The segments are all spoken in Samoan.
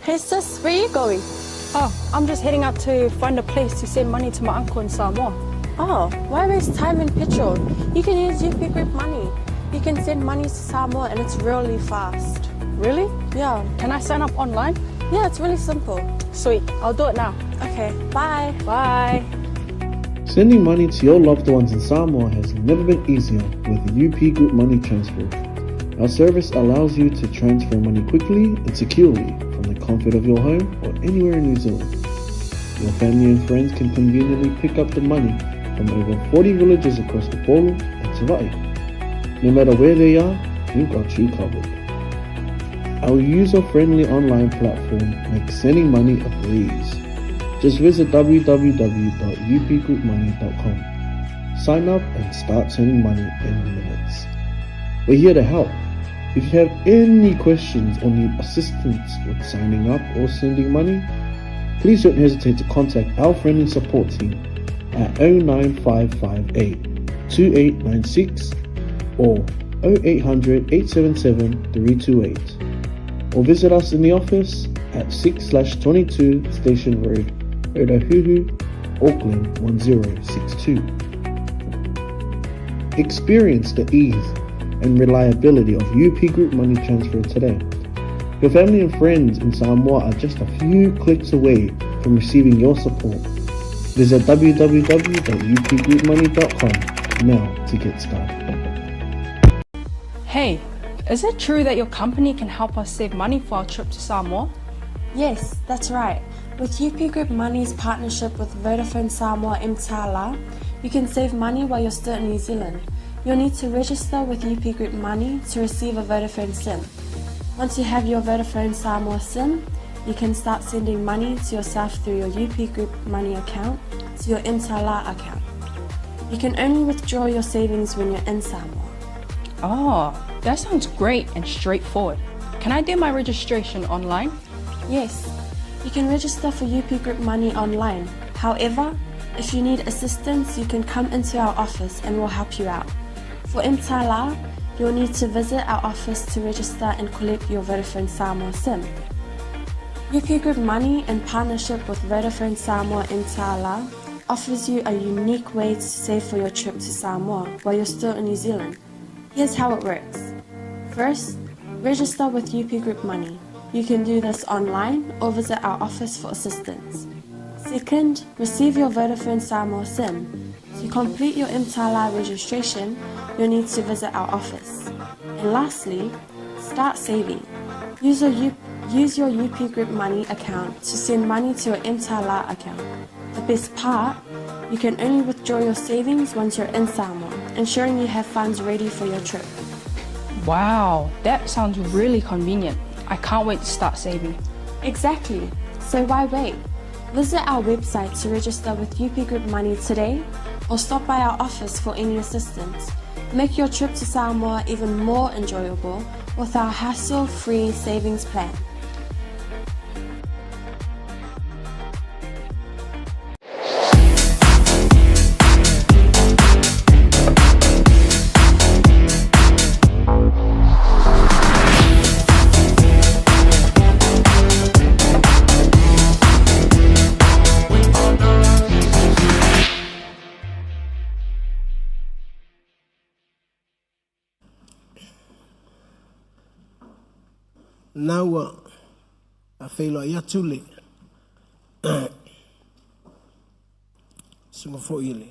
Hey sis, where are you going? Oh, I'm just heading out to find a place to send money to my uncle in Samoa. Oh, why waste time and petrol? You can use UP Group Money. You can send money to Samoa and it's really fast. Really? Yeah. Can I sign up online? Yeah, it's really simple. Sweet, I'll do it now. Okay, bye. Bye. Sending money to your loved ones in Samoa has never been easier with UP Group Money Transfer. Our service allows you to transfer money quickly and securely from the comfort of your home or anywhere in New Zealand. Your family and friends can conveniently pick up the money from over 40 villages across Upolu and Savai'i. No matter where they are, we've got you covered. Our user-friendly online platform makes sending money a breeze. Just visit www.upgroupmoney.com. Sign up and start sending money in minutes. We're here to help. If you have any questions or need assistance with signing up or sending money, please don't hesitate to contact our friendly support team at 09558 2896 or 0800 877 328 or visit us in the office at 6/22 Station Road, Otahuhu, Auckland 1062. Experience the ease and reliability of UP Group Money Transfer today. Your family and friends in Samoa are just a few clicks away from receiving your support. Visit www.upgroupmoney.com now to get started. Hey, is it true that your company can help us save money for our trip to Samoa? Yes, that's right. With UP Group Money's partnership with Vodafone Samoa mTala, you can save money while you're still in New Zealand. You'll need to register with UP Group Money to receive a Vodafone SIM. Once you have your Vodafone Samoa SIM, you can start sending money to yourself through your UP Group Money account to your mTala account. You can only withdraw your savings when you're in Samoa. Oh, that sounds great and straightforward. Can I do my registration online? Yes, you can register for UP Group Money online. However, if you need assistance, you can come into our office and we'll help you out. For mTala, you'll need to visit our office to register and collect your Vodafone Samoa SIM. UP Group Money, in partnership with Vodafone Samoa mTala, offers you a unique way to save for your trip to Samoa while you're still in New Zealand. Here's how it works. First, register with UP Group Money. You can do this online or visit our office for assistance. Second, receive your Vodafone Samoa SIM. To complete your mTala registration, you'll need to visit our office. And lastly, start saving. Use your, U- use your UP Group Money account to send money to your mTala account. The best part, you can only withdraw your savings once you're in Samoa, ensuring you have funds ready for your trip. Wow, that sounds really convenient. I can't wait to start saving. Exactly. So why wait? Visit our website to register with UP Group Money today or stop by our office for any assistance. Make your trip to Samoa even more enjoyable with our hassle-free savings plan. Na ua faafeiloai atu le susuga foi i le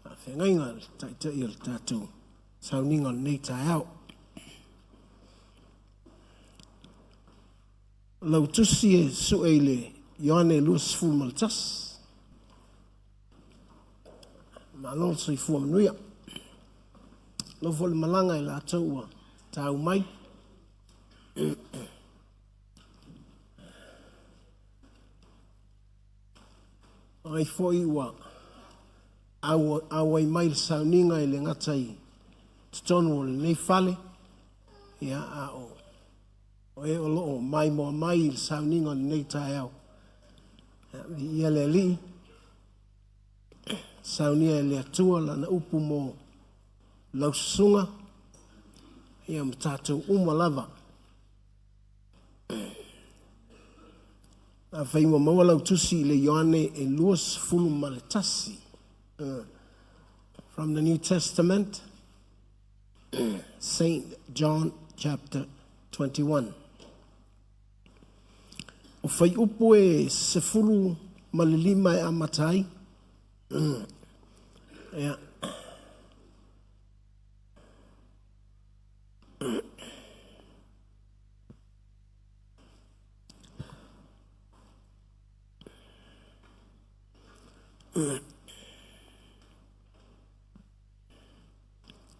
faafeagaiga a le Taitai o le tatou sauniga o lenei taeao. Lau tusi e sue i le Ioane 21. Malo le soifua manuia. Lau foi le malaga i latou ua tau mai. Ai foi ua auai mai le sauniga e le gata i totonu o lenei fale, ia, a o o e o lo o maimoa mai i le sauniga o lenei taeao. Viia le Alii, saunia e le Atua lana upu mo lau susuga, ia ma tatou uma lava. Afai ua maua lau tusi i le Ioane e 21. From the New Testament, St. John chapter 21. O fuaiupu e 15 e amata ai. Ia.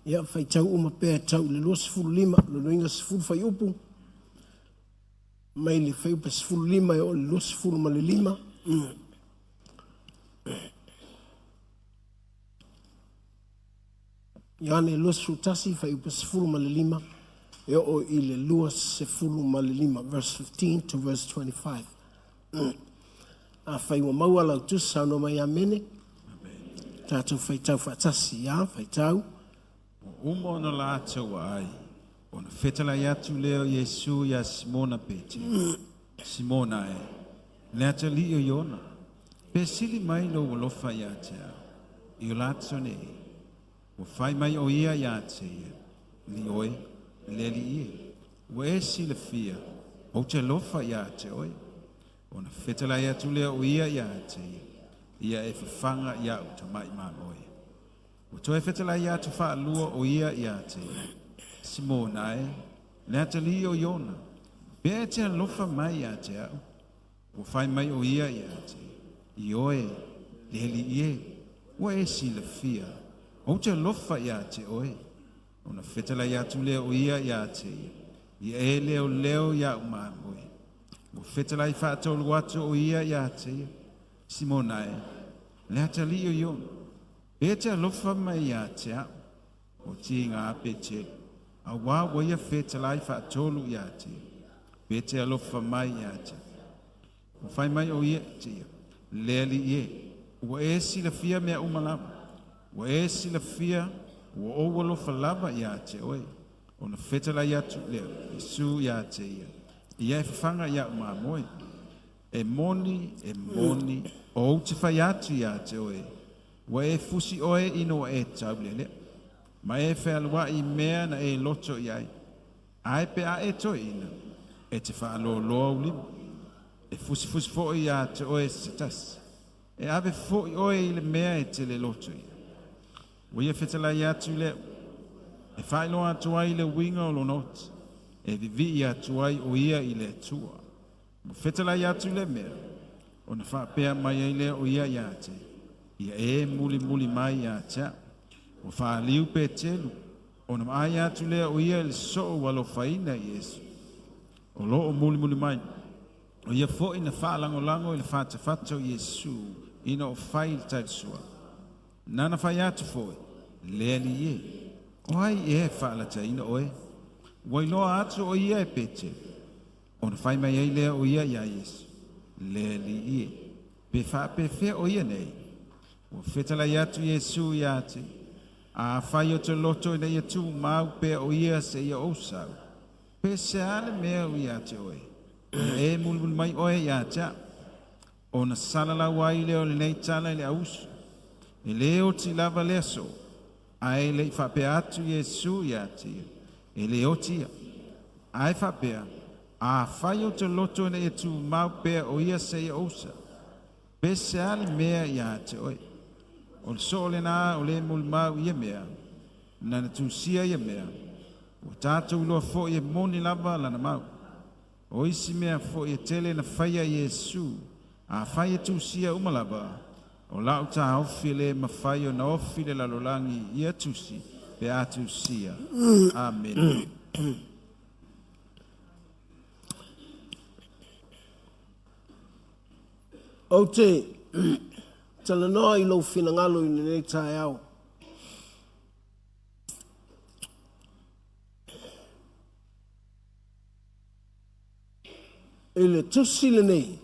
Ia, faitau uma pea tau i le 25, lona uiga 10 fuaiupu, mai le fuaiupu 15 e oo i le 25. Ioane 21, fuaiupu 15 e oo i le 25, verse 15 to verse 25. Afai ua maua lau tusi, saunoa mai amene. Tatou faitau faatasi, ia, faitau. Ua uma ona latou ai, ona fetalai atu lea o Iesu iā Simona Petelo, Simona e, le atalii o Iona, pe sili mai lou alofa ia te au, i o latou nei. Ua fai mai ʻo ia iā te ia, Li oe, le Alii e, ua e silafia, ou te alofa iā te oe. Ona fetalai atu lea o ia iā te ia, Ia e fafaga iaʻu tamaʻi mamoe. Ua toe fetalai atu faalua ʻo ia iā te ia, Simona e, le atalii o Iona, pea e te alofa mai iā te aʻu? Ua fai mai ʻo ia iā te, Ioe, le Alii e, ua e silafia, ou te alofa iā te oe. Ona fetalai atu lea o ia iā te ia, Ia e leoleo iaʻu mamoe. Ua fetalai faatolu atu ʻo ia iā te ia, Simona e, le atalii o Iona, pe te alofa mai iā te aʻu? Ua tiga a Petelo, auā ua ia fetalai faatolu iā te ia, pe te alofa mai iā te. Ua fai mai ʻo ia te ia, Le Alii e, ua e silafia mea uma lava, ua e silafia ua ou alofa lava iā te oe. Ona fetalai atu lea Iesu iā te ia, Ia e fafaga iaʻu mamoe. E moni, e moni, ou te fai atu iā te oe, Ua e fusi ʻoe ina ua e taulelea, ma e fealuaʻi i mea na e loto i ai, ae pe a e toeʻina, e te faaloaloa ou lima, e fusifusi foʻi iā te oe se tasi, e ave foʻi ʻoe i le mea e te le loto i ai. Ua ia fetalai atu lea, e faailoa atu ai le uiga o lona oti, e vivii atu ai ʻo ia i le Atua. Ua fetalai atu le mea, ona faapea mai ai lea o ia iā te, ia e mulimuli mai iā te aʻu. Ua faaliu Petelu, ona maai atu lea o ia i le soo ua alofaina i Iesu. O loo mulimuli mai, o ia foʻi na faalagolago i le fatafata o Iesu ina o fai le talisua. Nana fai atu foʻi, Le Alii e, o ai ea e faalataina oe? Ua iloa atu o ia e Petelu. Ona fai mai ai lea o ia iā Iesu, Le Alii e, pe faapefea o ia nei? Ua fetalai atu Iesu iā te, Afai o te loto ina ia tumau pea o ia seia ou sau, pe sea le mea o ia te oe? Ia e mulimuli mai oe iā te aʻu. Ona salalau ai lea o lenei tala i le auuso, E lē oti lava le aso, ae le i faapea atu Iesu iā te ia, E lē oti ia. Ae faapea, Afai ou te loto ina ia tumau pea o ia seia ousa, pe sea le mea iā te oe? O le soo lenā o lē mulimau i ia mea, nana tusia ia mea, ua tatou iloa foʻi e moni lava lana mau. O isi mea foʻi e tele na faia e Iesu, afai e tusia uma lava, o laʻu taofi e lē mafai ona ofi le lalolagi i ia tusi pe a tusia. Amene. Ou te talanoa i lou finagalo i lenei taeao. I le tusi lenei,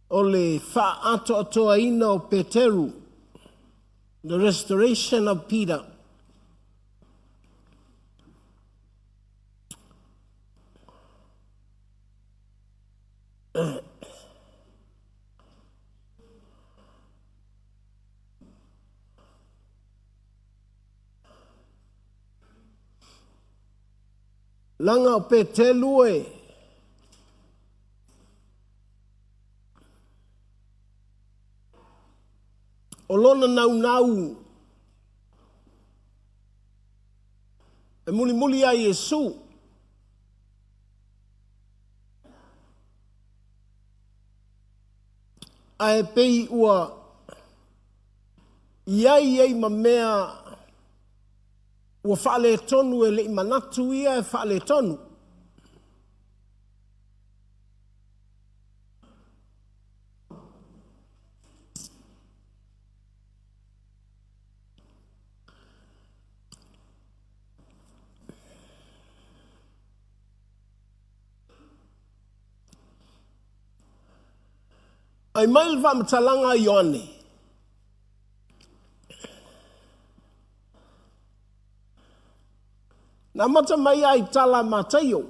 o le faaatoatoaina o Peteru, the restoration of Peter. Leaga o Petelu e o lona naunau e mulimuli ia Iesu. Ae pei ua i ai ai ma mea ua faaletonu e le i manatu ia e faaletonu. Ai mai le faamatalaga a Ioane. Na amata mai ai tala Mataio.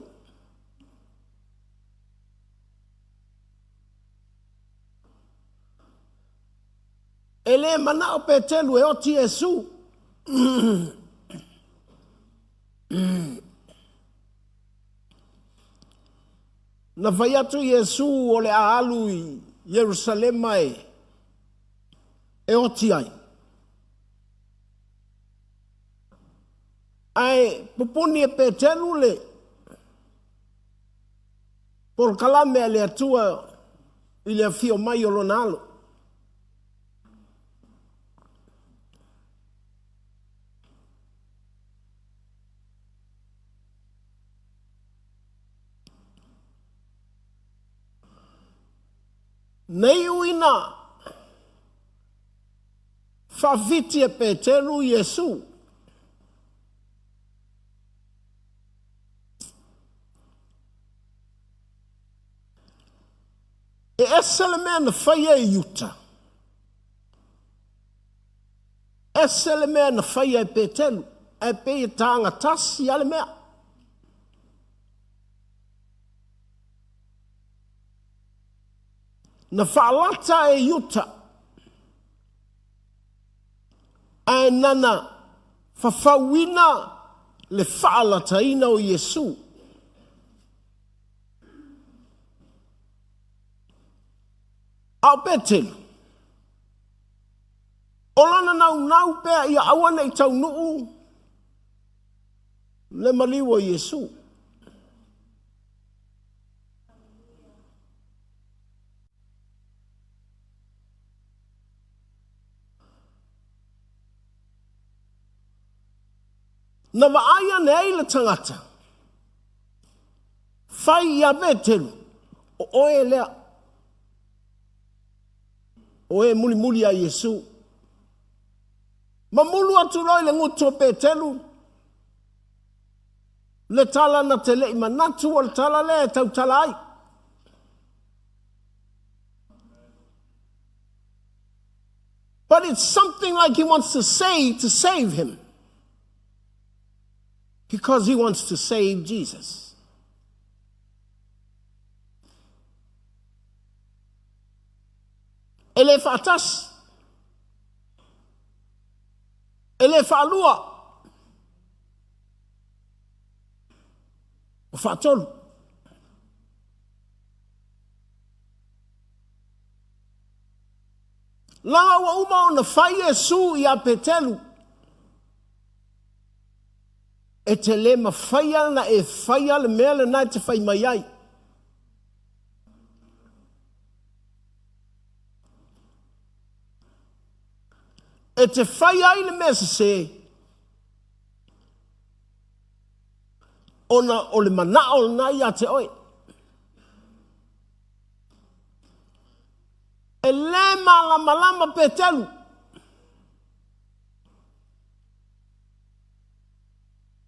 E le manao Petelu e oti Iesu. Na fai atu Iesu o le a alu i Ierusalema e, e oti ai. Ae pupuni e Petelu le polokalame a le Atua i le afio mai o lona alo. Na iu ina faafiti e Petelu Iesu. E ese le mea na faia e Iuta. Ese le mea na faia e Petelu, ae pei e tāga tasi lava le mea. Na faalata e Iuta, ae nana fafauina le faalataina o Iesu. A o Petelu, o lana naunau pea ia aua ne i taunuu le maliu o Iesu. Na vaai ane ai le tagata, fai iā Petelu, o oe lea, o e mulimuli a Iesu. Mamulu atu loa i le gutu o Petelu, le tala na te le i manatu o le tala lea e tautala ai. But it's something like he wants to say to save him. Because he wants to save Jesus. E le faatasi. E le faalua. O faatolu. Leaga ua uma ona fai Iesu iā Petelu, E te le mafaia ona e faia le mea lena e te fai mai ai. E te fai ai le mea sesē, ona o le manao lena ia te oe. E le malamalama Petelu.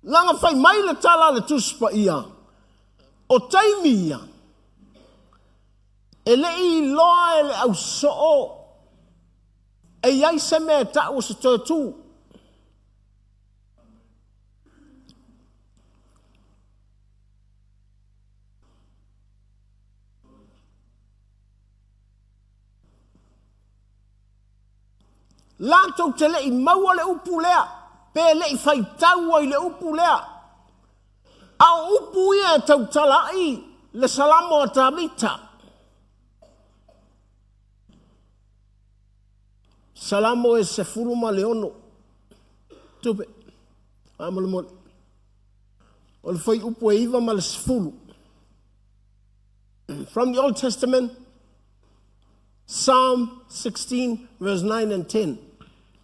Leaga fai mai le tala a le Tusi Paia, o taimi ia, e le i iloa e le ausoo e i ai se mea e tau o se toe tu. Latou te le i maua le upu lea, pe le i faitaua i le upu lea. A o upu ia e tautala ai le Salamo a Tavita. Salamo e 16. Tupe. Faamolemole. O le fuaiupu e 9 ma le 10. From the Old Testament, Psalm 16, verse 9 and 10.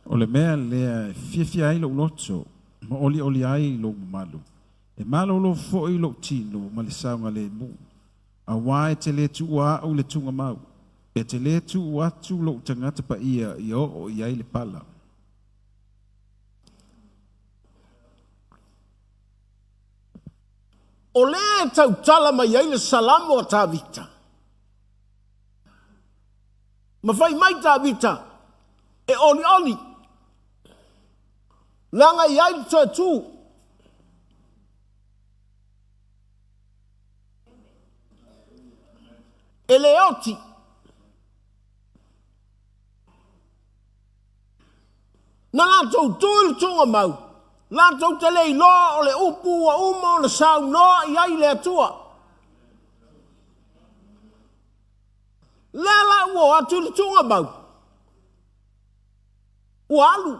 O le mea lea e fiafia ai lou loto ma olioli ai lou mamalu, e malolo foi lou tino ma le saogalemu, auā e te lē tuua a'u i le tuugamau, e te lē tuu atu lou Tagata Paia ia oo i ai le pala. O lea e tautala mai ai le Salamo a Tavita. Ma fai mai Tavita, e olioli, leaga e i ai le toe tu. E le oti. Na latou tu i le tuugamau, latou te le iloa o le upu ua uma ona saunoa i ai le Atua. Lea la ua o atu i le tuugamau, ua alu.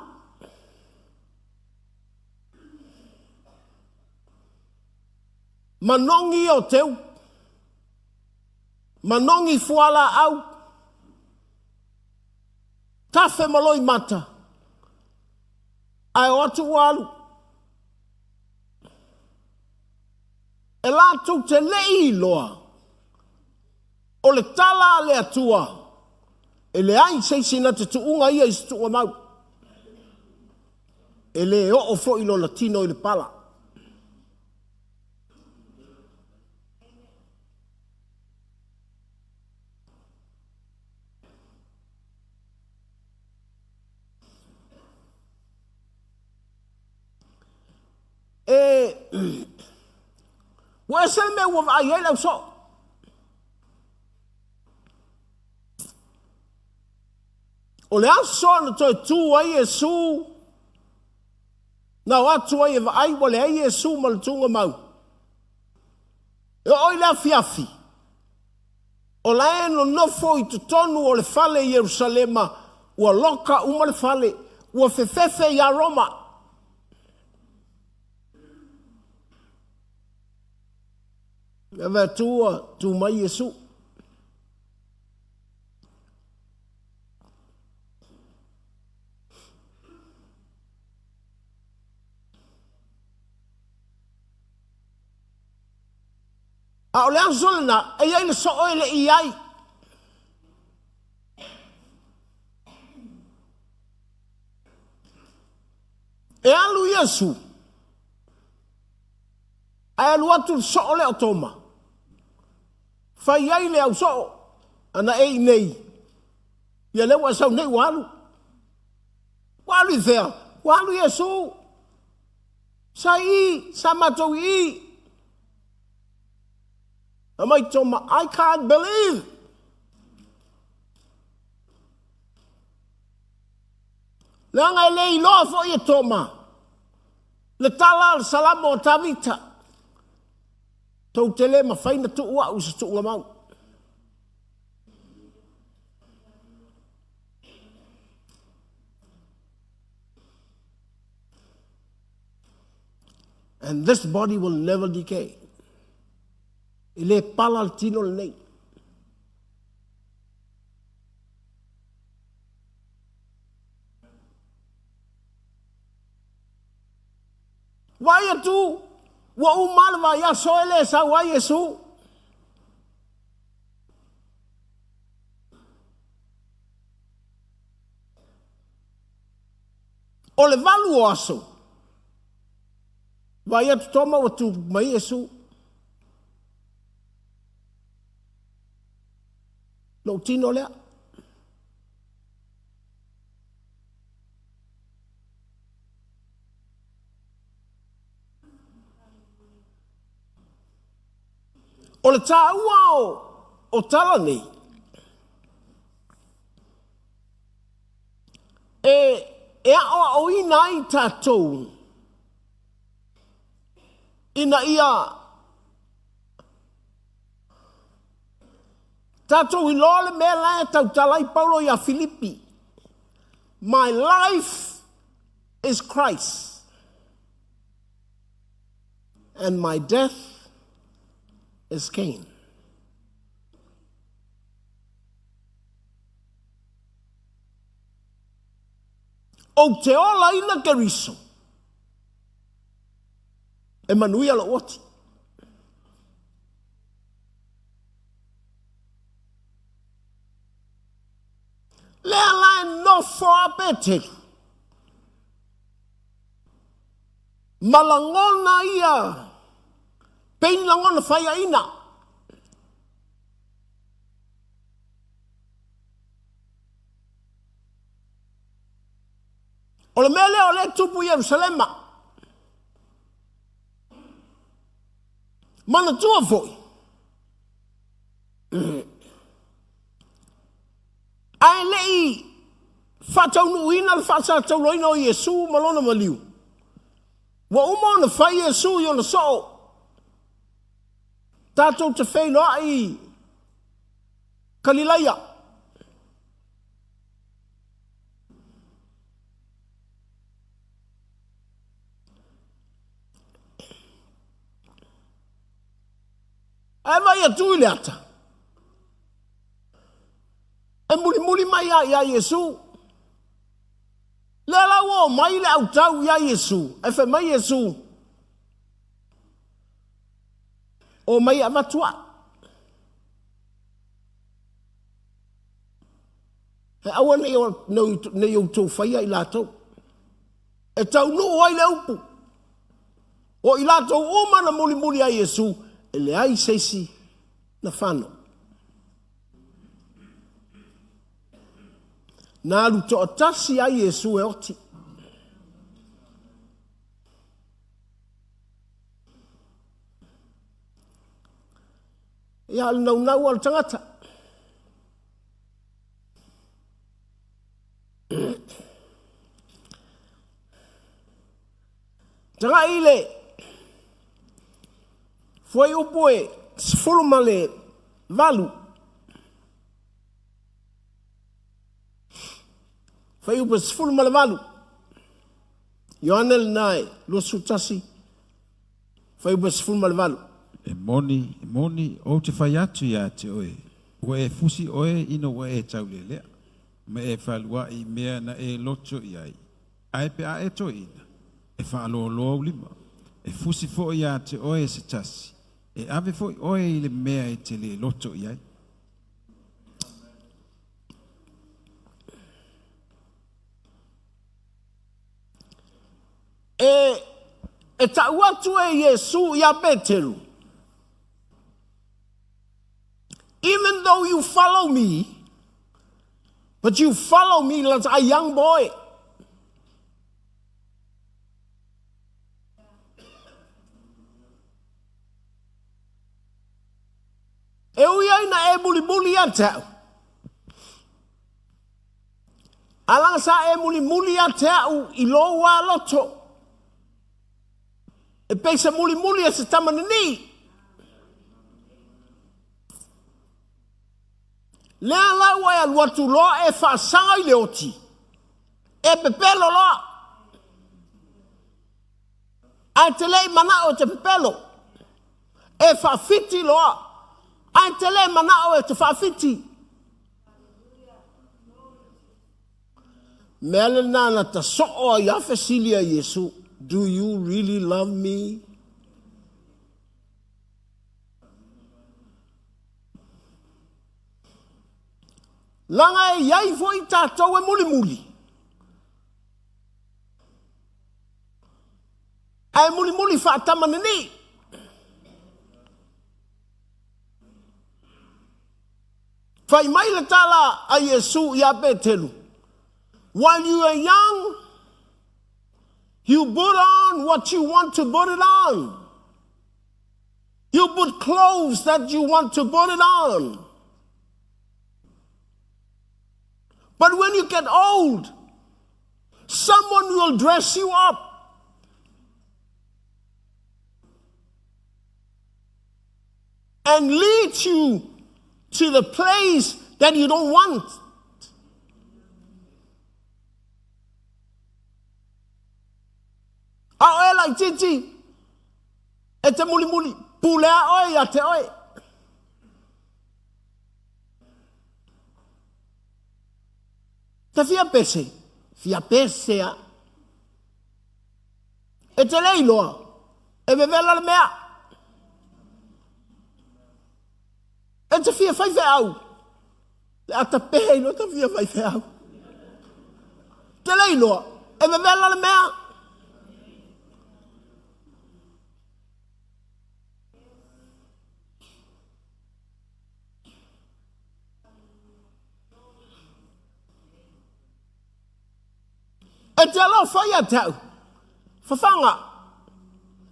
Manogi ia o teu, manogi fualaau, Tafe ma loimata, ae o atu ua alu. E latou te le i iloa, o le tala a le Atua, e leai se isi na te tuuga ia i se tuugamau. E le oo foi lona tino i le pala. E, ua ese le mea ua vaai ai le ausoo. O le aso na toe tu ai Iesu, na o atu ai e vaai ua leai Iesu ma le tuugamau. E oo i le afiafi, O la e nonofo i totonu o le fale i Ierusalema, ua loka uma le fale, ua fefefe iā Roma. E vaai atu ua tu mai Iesu. A o le aso lena, e i ai le soo e le i i ai. E alu Iesu, ae alu atu le soo lea o Toma. Fai ai le ausoo, ana e i nei, ia lea ua e sau nei ua alu. Ua alu i fea? Ua alu Iesu. Sa i i, sa matou i i. Aumai Toma, I can't believe. Leaga e le iloa foi e Toma le tala a le Salamo a Tavita. Tou te le mafai na tuu au i se tuugamau. And this body will never decay. E le pala le tino lenei. Vaai atu, ua uma le vaiaso e le sau ai Iesu. O le valu o aso, vaai atu Toma ua tu mai Iesu. Lou tino lea. O le taua o tala nei, E, e aʻoaʻoina ai tatou ina ia tatou iloa le mea la e tautala ai Paulo iā Filipi. My life is Christ and my death is gain. Ou te olaina Keriso. E manuia lou oti. Lea la e nofo a Petelu. Ma lagona ia, pei ni lagona faiaina. O le mea lea o lea e tupu i Ierusalema. Manatua foi, ae le i faataunuuina le faasataulaina o Iesu ma lona maliu, ua uma ona fai Iesu i ona soo. Tatou te feiloai i Kalilaia. Ae vaai atu i le ata. E mulimuli mai a ia Iesu. Lea la ua omai le autau ia Iesu. Ae fai mai Iesu, Omai e avatu au. E aua nei outou faia i latou. E taunuu ai le upu. O i latou uma na mulimuli ai Iesu, e leai se isi na fano. Na alu toatasi ai Iesu e oti. Ia, o le naunau o le tagata. Tagai i le fuaiupu e 18. Fuaiupu e 18. Ioane lena e 21, fuaiupu e 18. E moni, e moni, ou te fai atu ia te oe, ua e fusi oe ina ua e taulelea, ma e fealuaʻi i mea na e loto i ai, ae pe a e toeaina, e faalōlō ou lima, e fusi foi iā te oe e se tasi, e ave foi oe i le mea e te lē loto i ai. E, e ta'u atu e Iesu iā Peteru, Even though you follow me, but you follow me like a young boy. E ui ai na e mulimuli ia te au. Alaga sa e mulimuli ia te au i lou wā loto. E pei se mulimuli e se tama nini. Lea la ua e alu atu loa e faasaga i le oti. E pepelo loa. Ae te le i manao e te pepelo. E faafiti loa. Ae te le manao e te faafiti. Mea lena na ta soo ai a fesili a Iesu, Do you really love me? Leaga e i ai foi tatou e mulimuli. Ae mulimuli faatama nini. Fai mai le tala a Iesu iā Petelu, While you are young, you put on what you want to put it on. You put clothes that you want to put it on. But when you get old, Someone will dress you up. And lead you to the place that you don't want. A oe laitiiti, e te mulimuli, pulea oe ia te oe. Te fia pese, fia pese a. E te le iloa, e vevela le mea. E te fia faifeau, le atapehe i lo te fia faifeau. Te le iloa, e vevela le mea. E te alofa ia te au, whawhanga.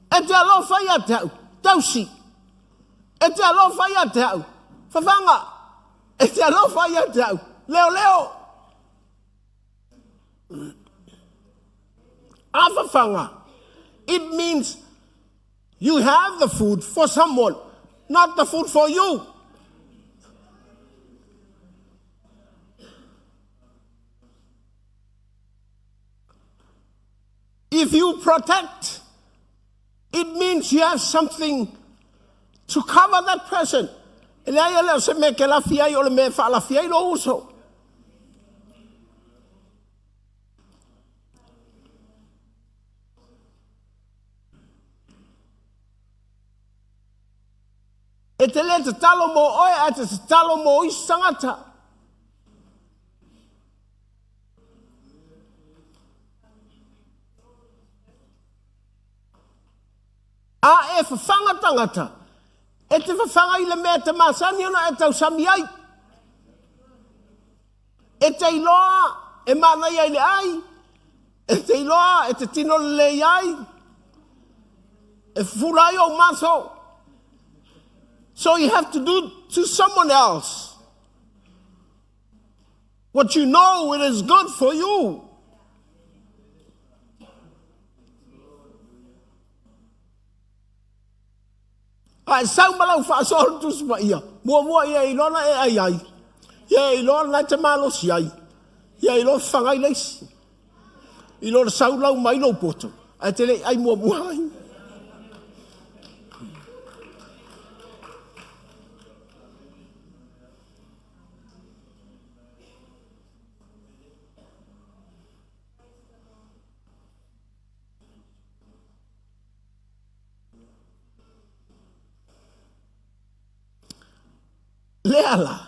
E te alofa ia te au, tausi. E te alofa ia te au, whawhanga. E te alofa ia te au, leo leo. A whawhanga, it means you have the food for someone, not the food for you. If you protect, it means you have something to cover that person. E leai e le o se mea ke lafi ai o le mea e faalafi ai lou uso. E te le tatalo mō oe, ae te tatalo mō isi tangata. A e whawhanga tangata, e te whawhanga i le mea te masani ona e tausami ai. E te iloa e manaia i le ai, e te iloa e te tino lelei ai, e fufula ai ou maso. So you have to do to someone else what you know it is good for you. A e sau ma lau faasoa o le Tusi Paia, muamua ia e iloa na e ai ai, ia e iloa na e te malosi ai, ia e iloa fafaga ai le isi. I lo le sau lau mai lou poto, ae te le i ai muamua ai. Lea la,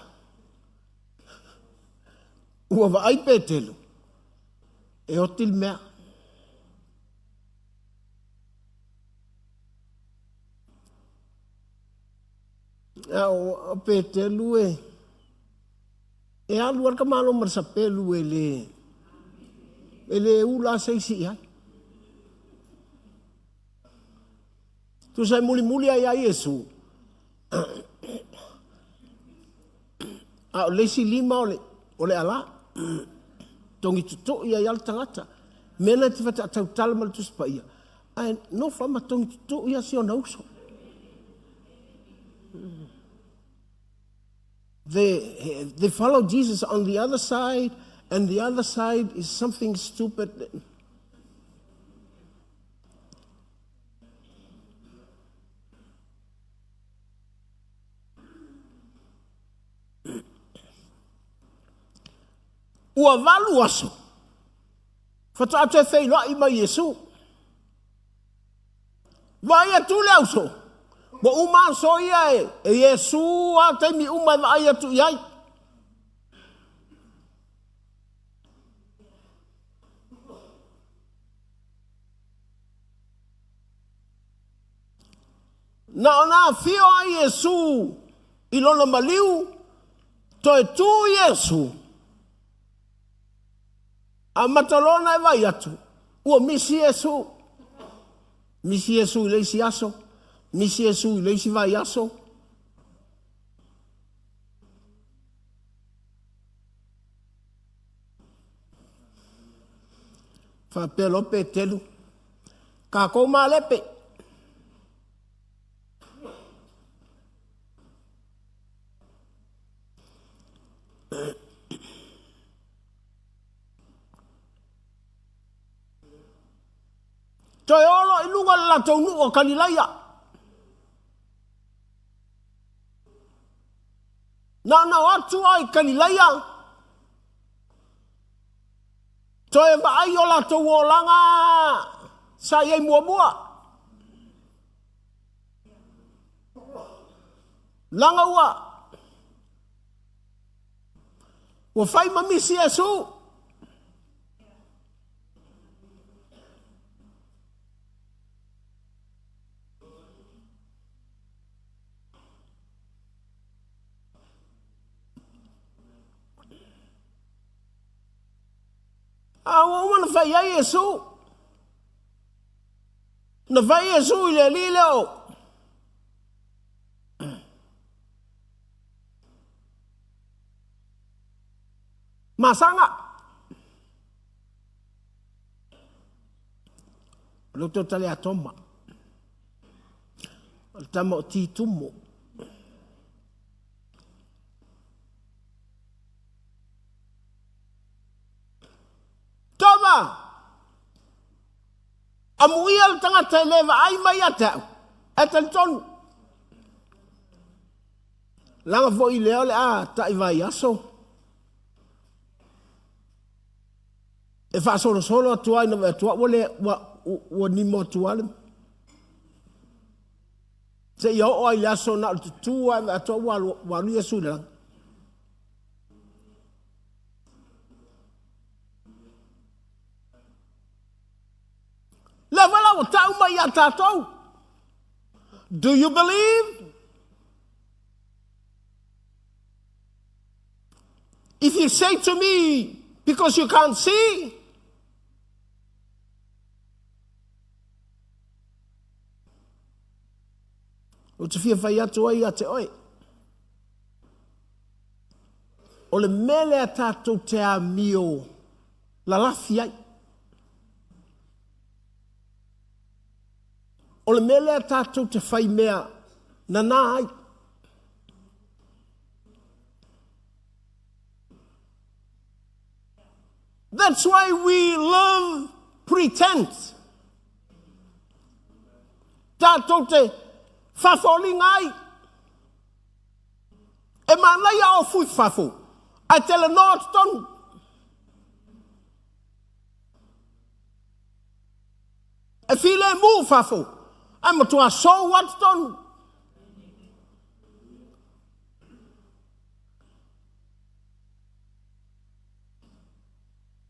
ua vaai Petelu, e oti le mea. A o Petelu e, e alu al ka malo ma le sapelu e le, e le ula se isi i ai. Tusa e mulimuli ai ia Iesu, a o le isi lima o le, o le ala, togi toto'i ai lava le tagata. Mea na e te faatautautala ma le Tusi Paia, ae nofo lava ma togi toto'i lava si ona uso. They, they follow Jesus on the other side, and the other side is something stupid. Ua valu aso, faatoa toe feiloai ma Iesu. Vaai atu le auso, ua uma aso ia e, e Iesu a taimi uma e vaai atu i ai. Na ona afio a Iesu i lona maliu, toe tu Iesu, a mata loa ona e vai atu, ua misi Iesu. Misi Iesu i le isi aso, misi Iesu i le isi vaiaso. Faapea loa Petelu, Tatou malepe. Toe o loa i luga o le latou nuu o Kalilaia. Na ona o atu lava i Kalilaia, toe vaai o latou olaga sa i ai muamua. Leaga ua ua fai ma misi Iesu. A ua uma ona fai ai Iesu. Na fai Iesu i le alii lea o Masaga. O lea ou tali Toma. O le tama o Titumo. Toma! Amuia le tagata e le vaai mai ia te au, e talitonu. Leaga foi lea o le a tai vaiaso e faasolosolo atu ai na vaai atu ua le ua ua nimo atu lava le seia oo ai i le aso na o le tutū lava e vaai atu ua alu ua alu Iesu i le lagi. Lea foi la ua tau mai ia tatou. Do you believe? If you say to me, because you can't see, Ou te fia fai atu ai ia te oe. O le mea lea tatou te amio lalafi ai. O le mea lea tatou te fai mea nanā ai. That's why we love pretend. Tatou te fafoliga ai. E manaia o fui fafo, ae talanoa atu tonu. E filemu fafo, ae matua sou atu tonu.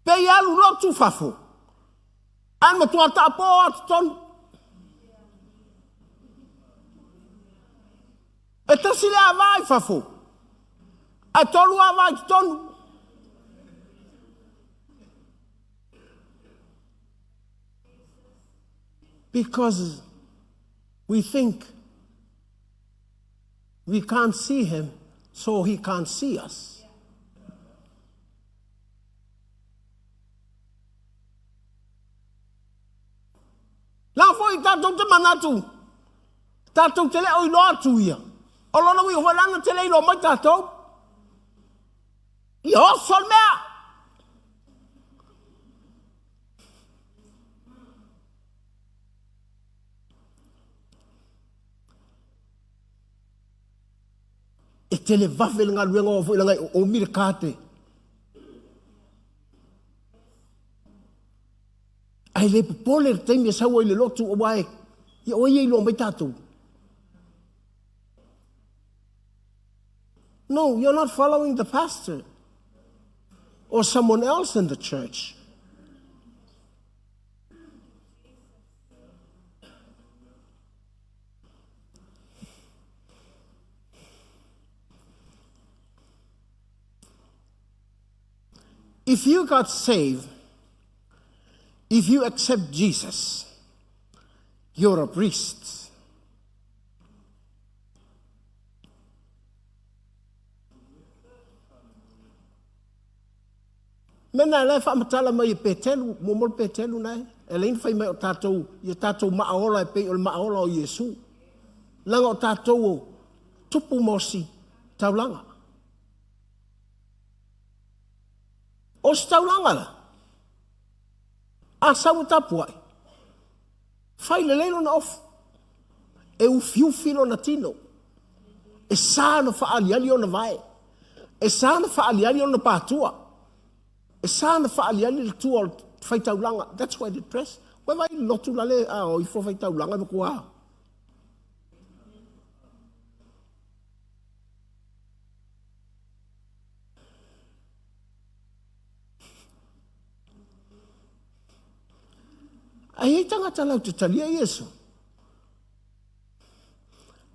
Pei alu lotu fafo, ae matua taapō atu tonu. E tasi le ava i fafo, ae tolu ava i totonu. Because we think we can't see him, so he can't see us. La foi tatou te manatu, tatou te le o iloa atu ia. O lona uiga foi lana te le iloa mai tatou. Ia oso le mea. E tele vave le galuega o foi langa e oomi le kate. Ae le popole le taimi e sau ai le lotu aua e ia o ai e iloa mai tatou. No, you're not following the pastor or someone else in the church. If you got saved, if you accept Jesus, you're a priest. Mea na la e faamatala mai e Petelu, muamua le Petelu na e, e leai na fai mai o tatou, ia tatou maaola e pei o le maaola o Iesu. Leaga o tatou o tupu ma osi taulaga. Ositaulaga la, a sau e tapuai, fai lelei lona ofu, e ufiufi lona tino, e sa ona faaaliali ona vae, e sa ona faaaliali ona patua, e sa ona faaaliali le tua o le faitaulaga. That's why they dress. Ua vaai i le lotu la le a o ifo faitaulaga ma tua. Ae i ai tagata latou te talia Iesu.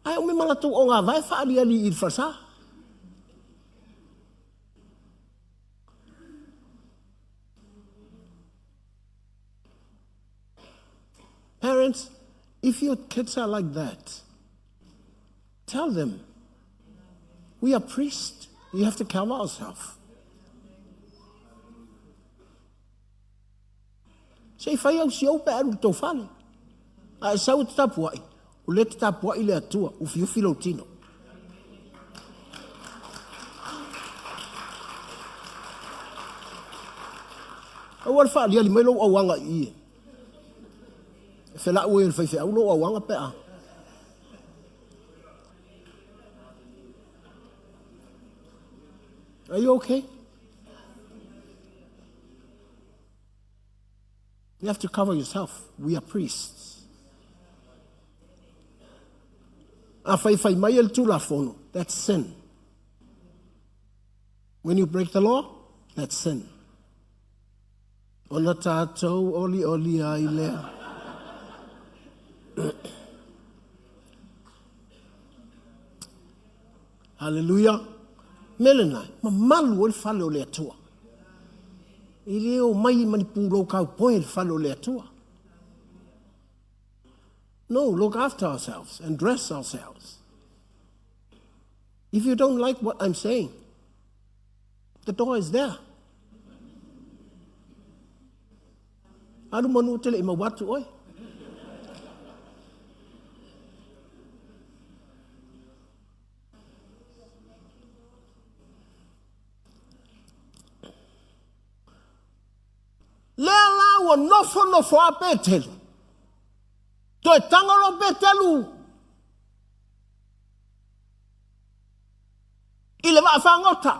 Ae o mea latou ogāvae e faaaliali i le falesa. Parents, if your kids are like that, tell them, we are priests. We have to cover ourselves. Se i fai au si ou pe alu i tou fale. A e sau e te tapuai, o lea te tapuai le Atua, ufiufi lou tino. Aua le faaliali mai lou auaga i i. E felau ai e le faifeau lou auaga pe a. Are you okay? You have to cover yourself. We are priests. A fai fai mai e le Tulafono, that's sin. When you break the law, that's sin. Ona tātou oli oli ai lea. Haleluia! Mea lena, mamalu ai le fale o le Atua. E le o mai ma ni pulou kaupoe le fale o le Atua. No, look after ourselves and dress ourselves. If you don't like what I'm saying, the door is there. Alu manu te le i mau atu oe. Lea la ua nofonofo a Petelu. Toe tago lo Petelu i le vaa fagota.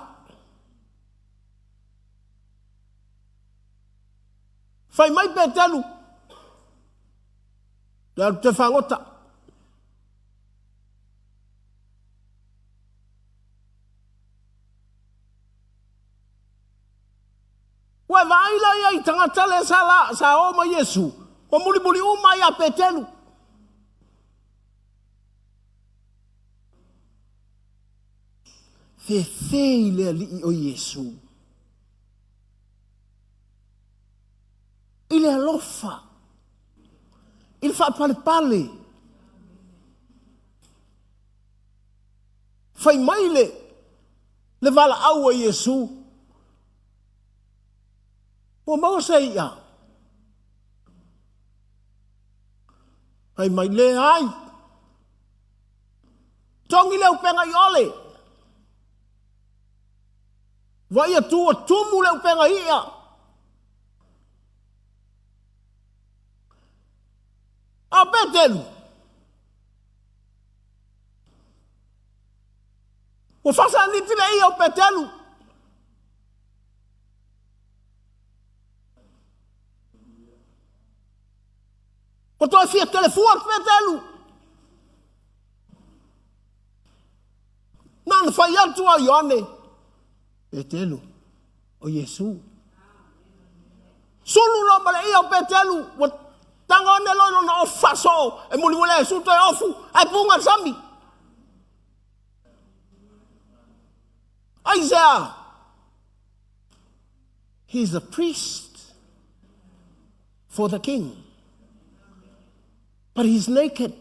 Fai mai Petelu, le alu te fagota. Ua e vaai la ia i tagata lea sa, la, sa o ma Iesu, ua mulimuli uma ia Petelu. Fefe i le alii o Iesu. I le alofa. I le faapalepale. Fai mai le, le valaau a Iesu, Ua maua se i'a? Fai mai, Leai. Togi le upega i ole. Vaai atu ua tumu le upega i'a. A Petelu, Ua faasaaniti le ia o Petelu. Ua toe fia telefua atu Petelu. Na ona fai atu a Ioane, Petelu, o Iesu. Sulu loa ma le ia o Petelu, ua tago ane loa i lona ofu faasoo, e mulimuli ai Iesu toe ofu, ae puga le sami. Aisea? He's a priest for the king. But he's naked.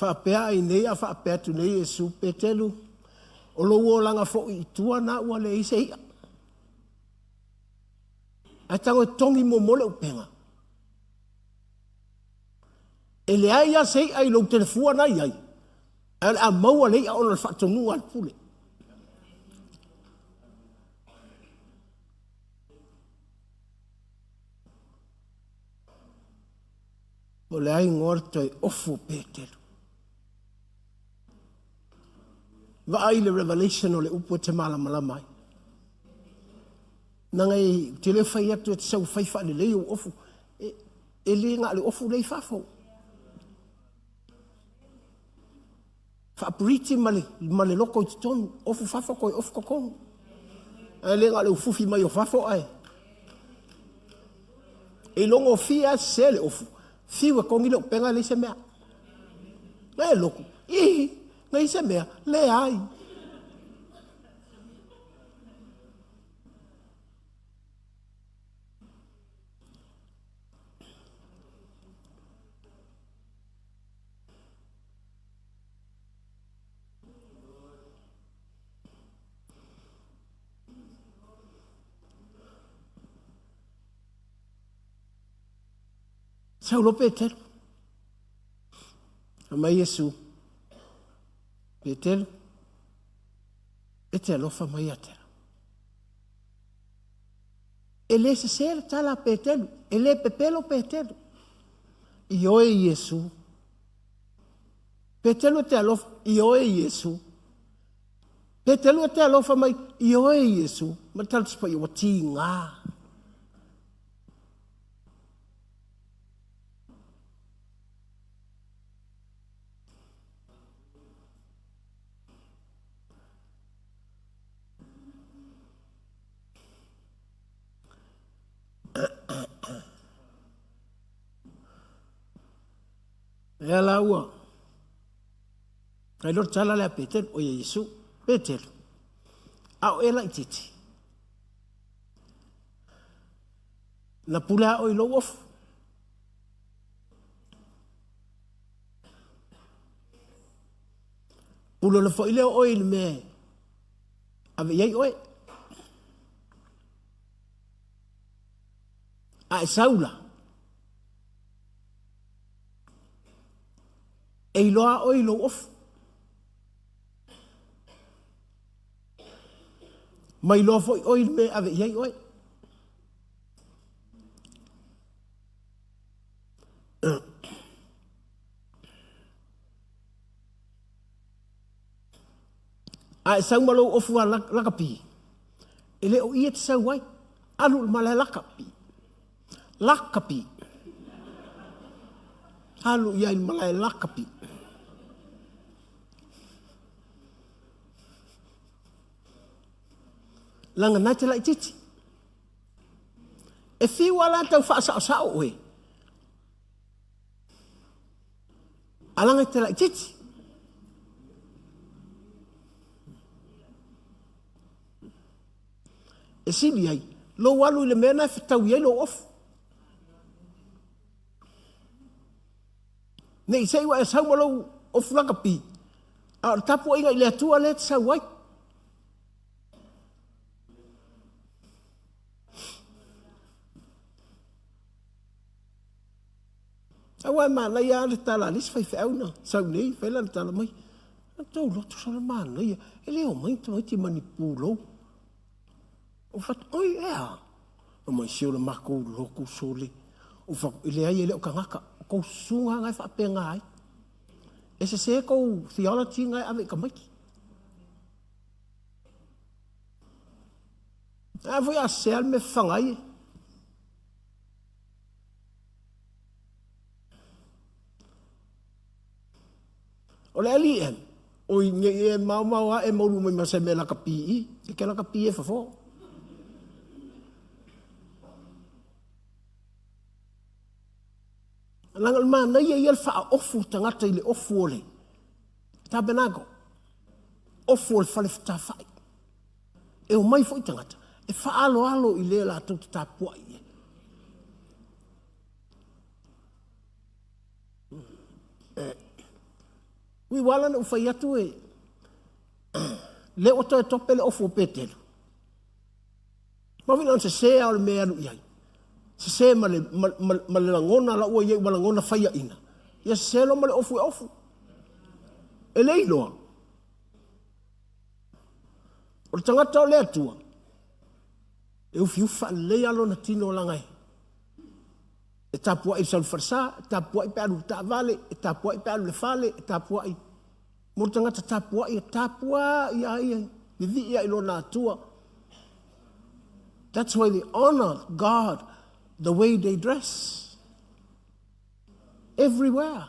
Faapea ai nei a faapea atu nei Iesu, Petelu, o lou olaga foi i tua na ua leai se i'a. Ae tago e togi muamua le upega. E leai lava se i'a i lou telefua na i ai, ae o le a maua le i'a ona o le faatonuga a le pule. O le a igoa le toe ofu o Petelu. Vaai i le revelation o le upu e te malamalama ai. Naga e te le fai atu e te sau fai faalelei ou ofu. E, e le na o le ofu lea i fafo. Faapiriti ma le, ma le loko i totonu, ofu fafo toe ofu totonu. Ae le na o le ufufi mai o fafo ae. E logofie lava sese le ofu, fiu e togi le upega e leai se mea. Na e loku, ihi, leai se mea, leai. Sau loa Petelu. Fai mai Iesu, Petelu, e te alofa mai ia te au. E le sesē le tala a Petelu, e le pepelo Petelu. Ioe Iesu. Petelu e te alofa, ioe Iesu. Petelu e te alofa mai, ioe Iesu. Ma le tala Tusi Paia, ua tigā. Ea la ua. Kai lo tala le a Petelu, o ia Iesu, Petelu. A o e laititi. Na pule a o i lou ofu. Pule ona foi lea o oe i le mea e ave i ai oe. A e sau la, e iloa oe i lou ofu. Ma iloa foi oe i le mea e ave i ai oe. A e sau ma lou ofu a lakapi, e le o i e te sau ai. Alu i le malae lakapi. Lakapi. Alu i ai i le malae lakapi. Leaga na e te laitiiti. E fiu a la tau faasaosao oe. A leaga e te laitiiti. E sili ai lou alu i le mea na e fetaui ai lou ofu. Ne i se i ua e sau ma lou ofu lakapi, a o le tapuaiga i le Atua lea e te sau ai. Aua e manaia lava le tala a le isi faifeau na sau nei, fai lana tala mai, O tou loto sole manaia, e le omai ni tamaiti ma ni pulou. Ou fai atu, oi e a? Fai mai, se o le matou lotu sole. Ou fai atu, e leai e le o tagata, o tou susuga na e faapena ai. E sese tou theology na e ave i tamaiti. A foi a sese lava le mea fafaga ai e. O le LEM, oi ne i e maomao ae maulu mai ma se mea lakapi i, e ke lakapi e fofo. Leaga o le manaia ia le faaofu tagata i le ofu o le tabernacle, ofu o le fale fetafai. E omai foi tagata e faaaloalo i le latou te tapuai i ai. Ui ua ala ona ou fai atu e lea ua toe tope le ofu o Petelu. Maui na ona sese lava o le mea e alu i ai. Sese ma le, ma, ma, ma le lagona la ua i ai ua lagona faiaina. Ia sese loa ma le ofu e ofu. E le iloa. O le tagata o le Atua, e ufiufi faalelei lava lona tino leaga e E tapuai i le sau i le falesa, e tapuai pe alu i le taavale, e tapuai pe alu i le fale, e tapuai. Mo le tagata tapuai, e tapuai lava ia, vivii lava i lona Atua. That's why they honor God the way they dress. Everywhere.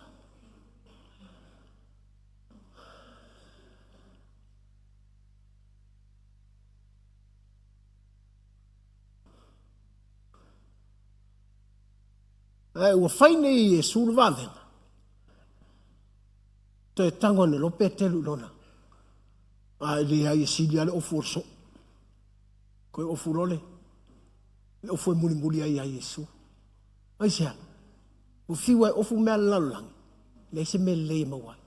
Ae ua fai nei e Iesu le vavega, toe tago ane loa Peteru i lona, a e leai e sili lava le ofu o le soo. Toe ofu loa le, le ofu e mulimuli ai ia Iesu. Aisea? Ua fiu e ofu mea a le lalolagi, leai se mea lelei e maua ai.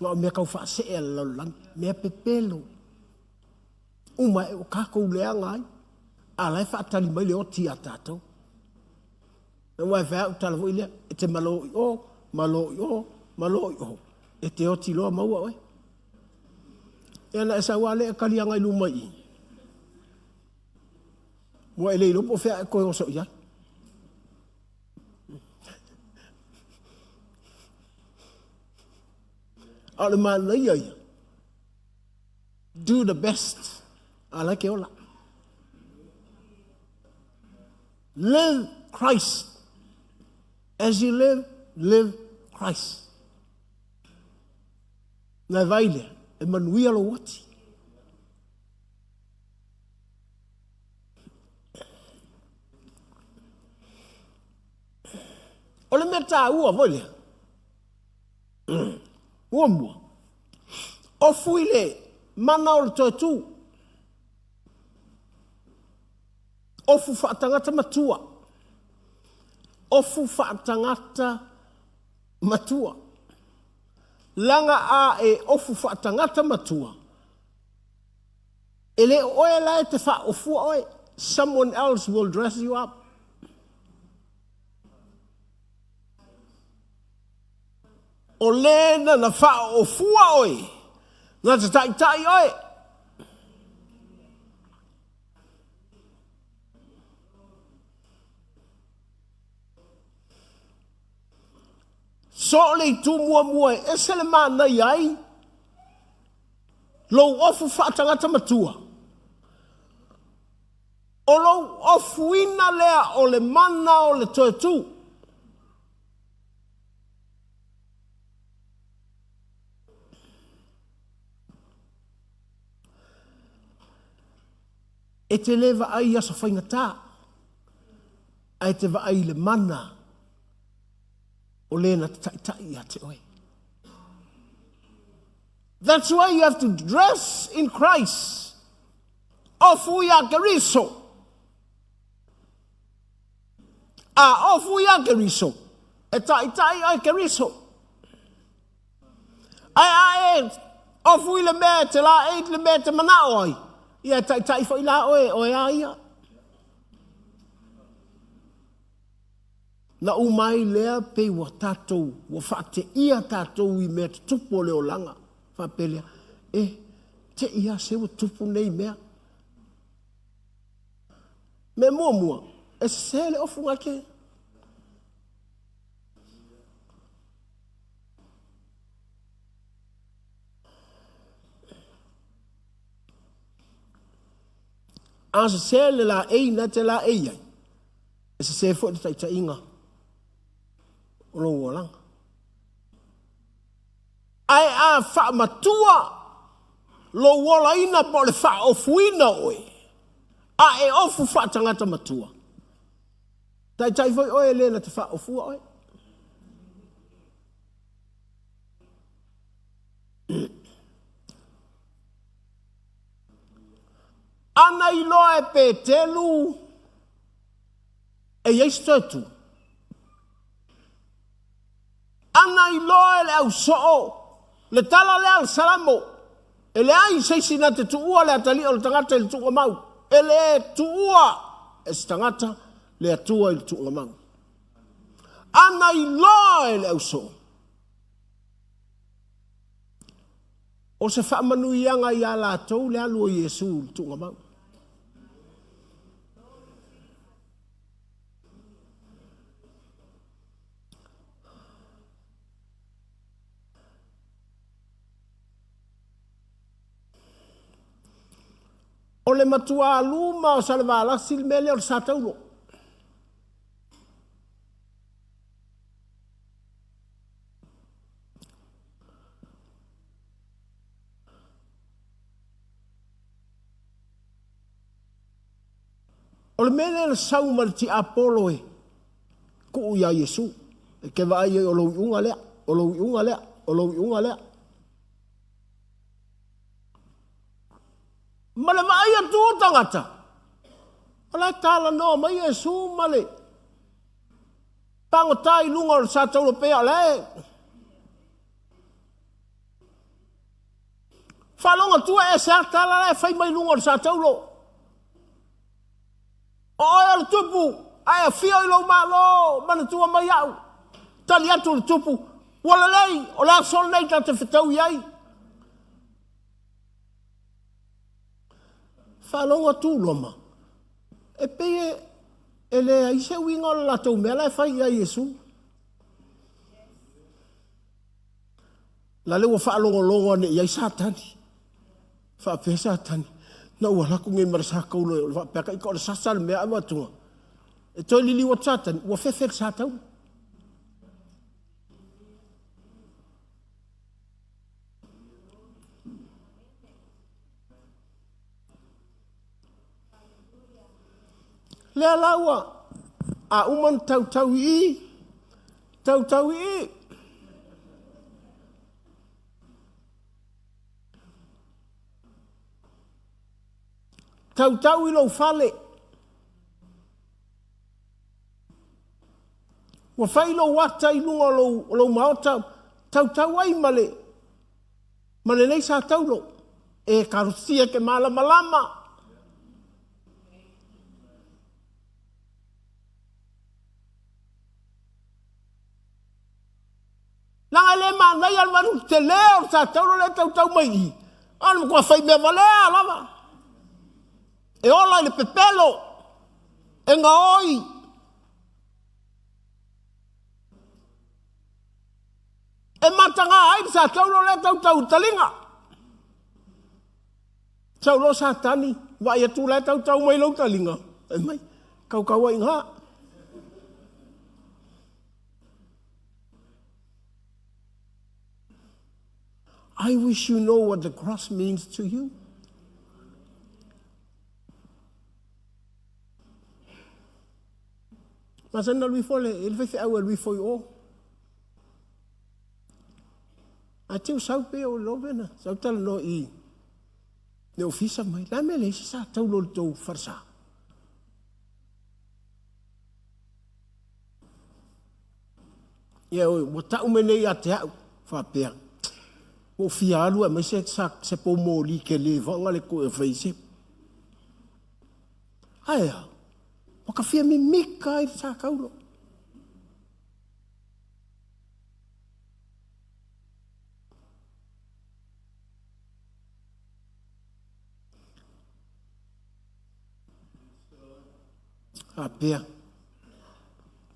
Na o mea tau faasee a le lalolagi, mea pepelo. Uma ae ua tatou leaga ai, a la e faatali mai le oti ia tatou. Aua e fai au tala foi lea, e te malo i o, malo i o, malo i o, e te oti loa maua oe. Ia na e sau lava lea e tali agai luma i i. Ua e le iloa po o fea a e toe oso i ai. A o le manaia ia, Do the best. A la e ke ola. Live Christ. As you live, live Christ. Na e vai lea, e manuia lou oti. O le mea tāua foi lea, Muamua, ofu i le mana o le toe tū. Ofu faatangata matua. Ofu faatangata matua. Laga a e ofu faatangata matua. E le o oe la e te faaofua oe. Someone else will dress you up. O le na na faaofua oe, na te taitai oe. So o le itu muamua e ese le manaia ai lou ofu faatagata matua. O lou ofuina lea o le mana o le toe tū. E te le vaai i aso faigata, ae te vaai i le mana o le na te taitai ia te oe. That's why you have to dress in Christ. Ofu ia Keriso. A ofu ia Keriso. E taitai oe Keriso. Ae a e ofu i le mea e te la e i le mea e te manao ai, ia e taitai foi la oe, oe a ia. Na uma ai lea pei ua tatou, ua faateia tatou i mea tutupu o le olaga. Faapea lea, e, te i a se ua tupu nei mea. Mea muamua, e sese le ofu gake. A sese le laei na te laei ai, e sese foi le taitaiga o lou olaga. Ae a faamatua lou olaina po o le faaofuina oe, a e ofu faatagata matua, taitai foi oe e le na te faaofua oe. Ana iloa e Petelu e i ai se toe tu. Ana iloa e le au soo. Le tala lea a le Salamo, E leai se isi na te tuua le atalii o le tagata i le tuugamau. E le tuua e se tagata le Atua i le tuugamau. Ana iloa e le ausoo. O se faamanuiaga iā latou le alu o Iesu i le tuugamau. O le matuā luma o Salevalasi le mea lea o le Sataulo. O le mea lea na sau ma le tiapolo e tuu iā Iesu. E te vaai ai o lou iuga lea, o lou iuga lea, o lou iuga lea. Ma le vaai atu o tagata, o la e talanoa mai Iesu ma le pagota i luga o le sa taulo pea o la e faalogo atu e ese a tala la e fai mai luga o le sa taulo. O oe o le tupu, ae afio i lou Malo, manatua mai au. Tali atu le tupu, Ua lelei, o le aso lenei ta te fetaui ai. Faalogo atu Roma, e pei e leai se uiga o le latou mea la e fai ia Iesu. La le ua faalogologo ane i ai Satani. Faapea Satani, Na ou alu atu nei ma le sa taulo e faapea ka ita o le sasa le mea ae avatuga. E toe liliu atu Satani, ua fefe le sa taulo. Lea la ua a uma ona tautau i i, tautau i i. Tautau i lou fale. Ua fai lou ata i luga o lou, o lou maota, tautau ai ma le, ma lenei sa taulo. E kalosia ke malamalama. Leaga e le manaia le valu tele o le sa taulo lea e tautau mai i i, a o le matua fai mea valea lava. E ola i le pepelo, e gaoi. E mataga ai le sa taulo lea e tautau i le taliga. Sau loa Satani, vaai atu la e tautau mai lou taliga. Fai mai, kaukau ai i ina. I wish you know what the cross means to you. Masani na alu ifo le, le faifeau e alu ifo i o. Ae te sau pe o love na, sau talanoa i le ofisa mai. La mea leai se sa taulo i le tou falesa. Ia oi, ua tau mai nei ia te au, faapea, ua ou fia alu ae aumai se, sa, se pou moli tele faga le toe fai se. Ae a, ua ka fia mimika ai le sa taulo. Faapea,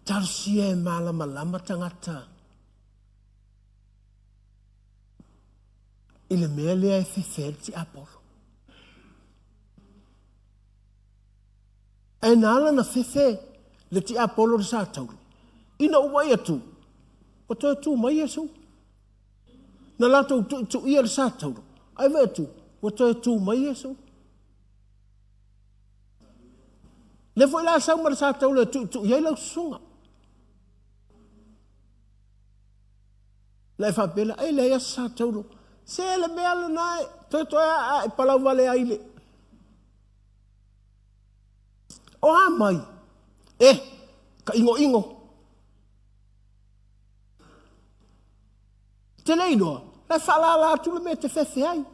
talosia e malamalama tagata i le mea lea e fefe ai le tiapolo. Ae na ala ona fefe le tiapolo i le sa taulu, ina ua vaai atu, ua toe tu mai Iesu. Na latou tuituia le sa taulu, ae vaai atu, ua toe tu mai Iesu. Lea foi la sau ma le sa taulu e tuitui ai lau susuga. Na e faapea lea, e leai lava se sa taulu. Se le mea lena e toetoe a e palau vale ai le. O a mai? E, ka ʻinoʻino. Te le iloa. La e faalala atu le mea e te fefe ai.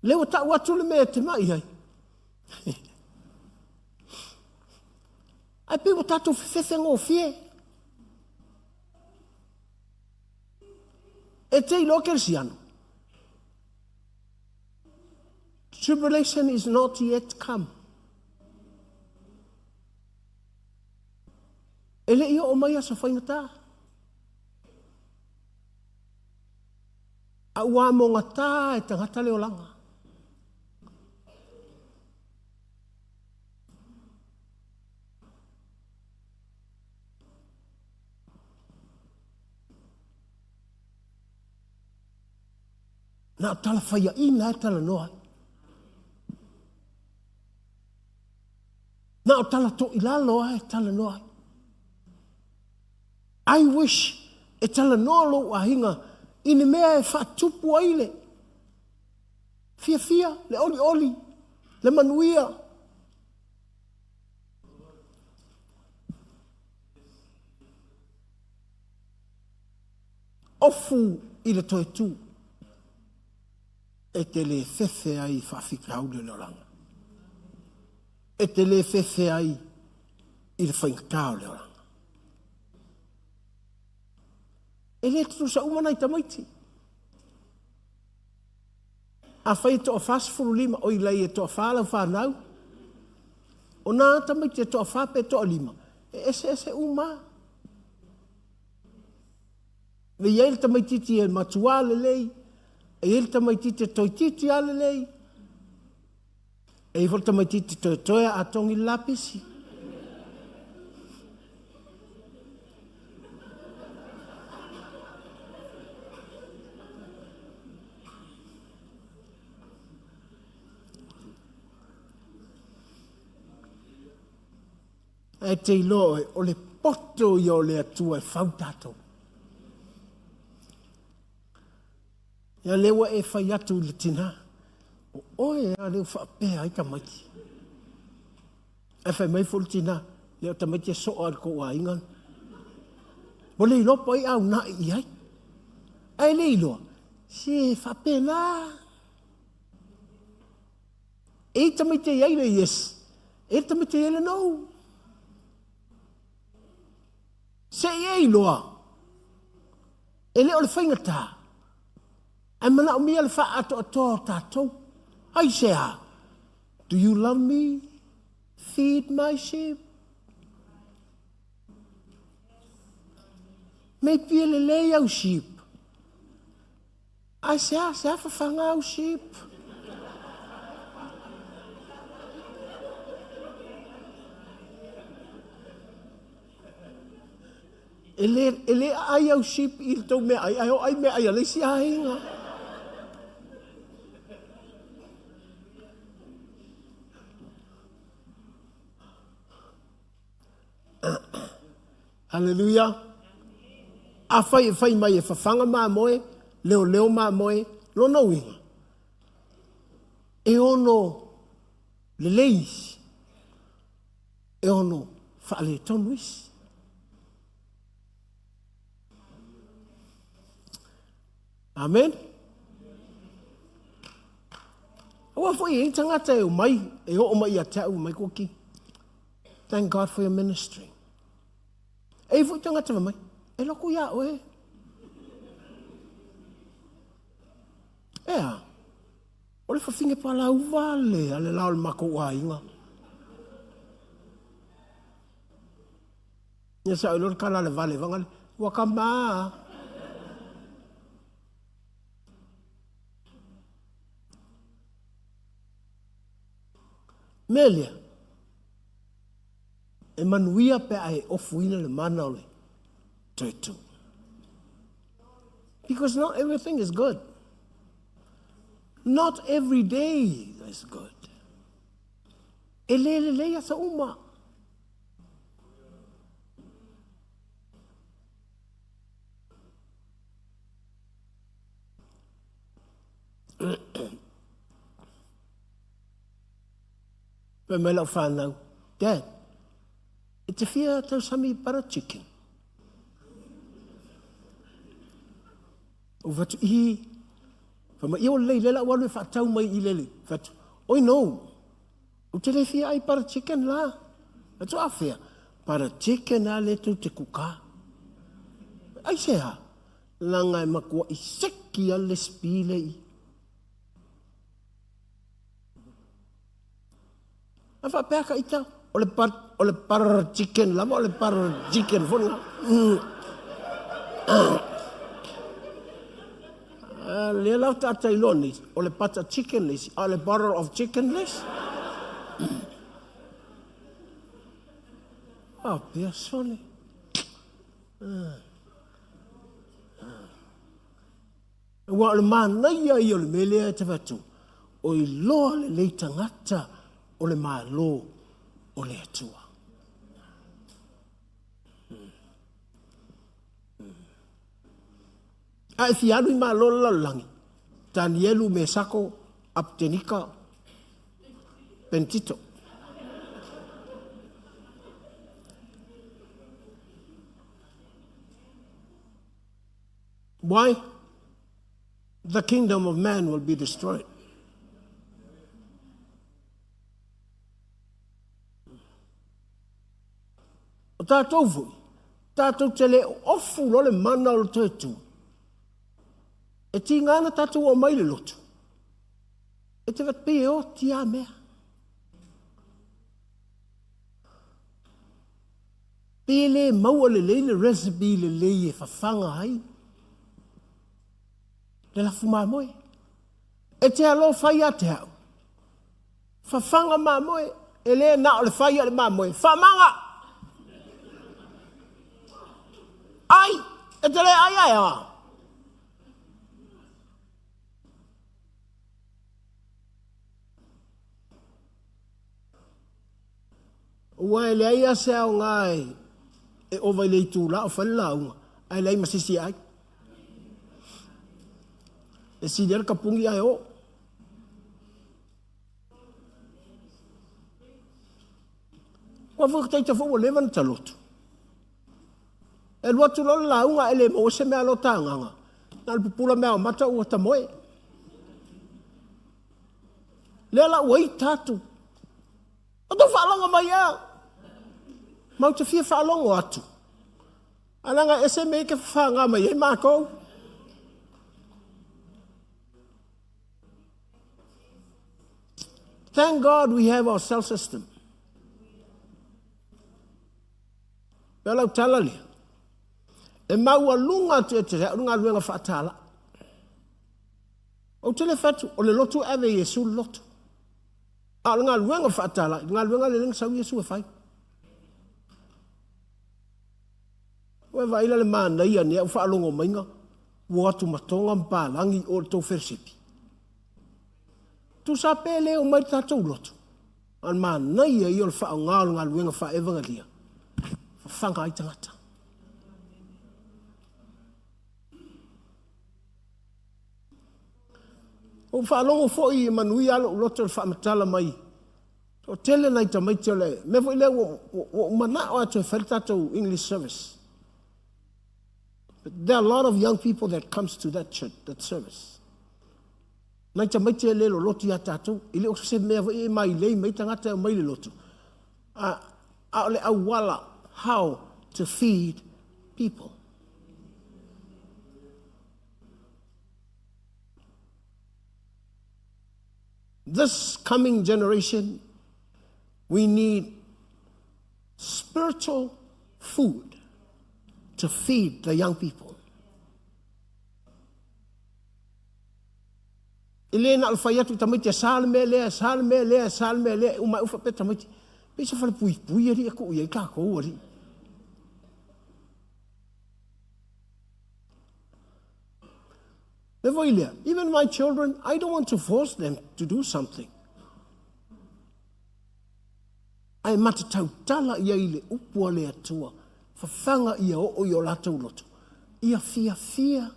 Lea ua tau atu le mea e te mai ai. Ae pei ua tatou fefefe gofie. E te iloa kerisiano. Tribulation is not yet come. E le i oo mai aso faigata. A ua amogata e tagata le olaga. Na o tala faiaina e talanoa ai. Na o tala toilalo lava e talanoa ai. I wish e talanoa lou aiga i ni mea e faatupu ai le fiafia, le olioli, le manuia. Ofu i le toe tu e te le fefe ai i faafitauli o le olaga. E te le fefe ai i le faigata o le olaga. E le tutusa uma nai tamaiti. Afai e toafa 15, oi lai e toafa lau fanau, o nā tamaiti e toafa pe toalima, e eseese uma. E i ai le tamaitiiti e matua lelei, e i ai le tamaitiiti e toeitiiti lava lelei, e i ai foi le tamaitiiti toetoe a togi le lapisi. Ae te iloa oe, o le poto ia o le Atua e fau tatou. Ia lea ua e fai atu i le tina, o oe lava lea ua faapea ai tamaiti. Ae fai mai foi le tina, lea o tamaiti e soa i le tou aiga. Ua le iloa po o ai a unai i ai. Ae le iloa, se faapena. E i tamaiti e i ai le yes, e i tamaiti e i ai le no. Se i e iloa, e le o le faigata, ae manaomia le faaatoatoa o tatou. Aisea? Do you love me? Feed my sheep. Maybe e lelei au sheep. Aisea, sea fafaga au sheep. E le, e le aai au sheep i le tou meaai, ae o ai meaai a le isi aiga. Haleluia! Afai e fai mai e fafaga mamoe, leoleo mamoe, lona uiga, e ono lelei isi, e ono faaletonu isi. Amen. Aua foi e i tagata e omai, e oo mai ia te au mai koki. Thank God for your ministry. E i foi tagata mai, e loko ia oe. Ea, o le fafine palauva le a le la o le makou aiga. Ia sa o le kala le vale vanga le, ua ka mā. Mea lea, e manuia pe a e ofuina le mana o le toe tū. Because not everything is good. Not every day is good. E le lelei aso uma. Fai mai lau fanau, Dad, e te fia tausami butter chicken? Ou fai atu, Ii. Fai mai, ia ua lelei, lea la ua alu e faatau mai i lele. Fai atu, Oi no, ou te le fia ai butter chicken la. Fai atu, a fea? Butter chicken a lea tou te kukā. Aisea? Leaga e matuai seki a le recipe le i. A faapea ka ita, o le bar, o le butter chicken lava, o le butter chicken foi lena. A lea la faatoa iloa nei, o le butter chicken le isi, a o le butter of chicken le isi. Faapea sole. Aua o le manaia ia o le mea lea e te fai atu, o iloa lelei tagata o le Malo o le Atua. A e fia alu i Malo o le lalolagi, Tanielu, Mesako, Apetenika, Penetito. Why? The kingdom of man will be destroyed. O tātou foi, tātou te le ofu lo le mana o le toe tū. E tīngā ana tātou o mai le lotu. E te vat pei e oti a mea. Pe le maua lelei le recipe lelei e fafaga ai le lafu mamoe. E te alofa ia te au. Fafaga mamoe, e le na o le fai o le mamoe. Faamaga! Ai! E te le ai ai a? Ua e leai lava se aoga e ova i le itula o fai le lauga, ae leai ma se isi e ai. E sili ai le kapuni ae o. Ua foi ka taita foi ua leva na taloto. E alu atu loa le lauga ae le maua se mea a lota agaga. Na o le pupula mea o mata ua tamoe. Lea la ua ita atu. O tou faalogo mai ea? Ma ou te fia faalogo atu. Ae leaga e ese mea ia e fafaga mai ai matou. Thank God we have our cell system. Pea lau tala lea. E maualuga atu e te au le galuega faatala. Ou te le fai atu, o le lotu e ave i Iesu le lotu. A o le galuega faatala, le galuega lea na sau Iesu e fai. Ua e vaai la le manaia nei au faalogo maiga, ua o atu ma Toga ma palagi o le tou fellowship. Tusa pe le omai le tatou lotu, a o le manaia ia o le faaaoga o le galuega faa-evagalia, fafaga ai tagata. Ua ou faalogo foi e manuia lava lou loto i le faamatala mai, toatele nai tamaiti o le mea foi lea ua ou manao lava e toe fai le tatou English service. But there are a lot of young people that comes to that church, that service. Nai tamaiti e le lolotu iā tatou, e le o se mea foi e mailei mai tagata e omai i le lotu. A, a o le auala how to feed people. This coming generation, we need spiritual food to feed the young people. E le na o le fai atu i tamaiti e sa le mea lea, e sa le mea lea, e sa le mea lea, e uma ai faapea tamaiti, pei se falepuipui alii e tuu i ai tatou alii. Le foi lea, even my children, I don't want to force them to do something. Ae ma te tautala ia i le upu a le Atua, fafaga ia oo i o latou loto, ia fiafia.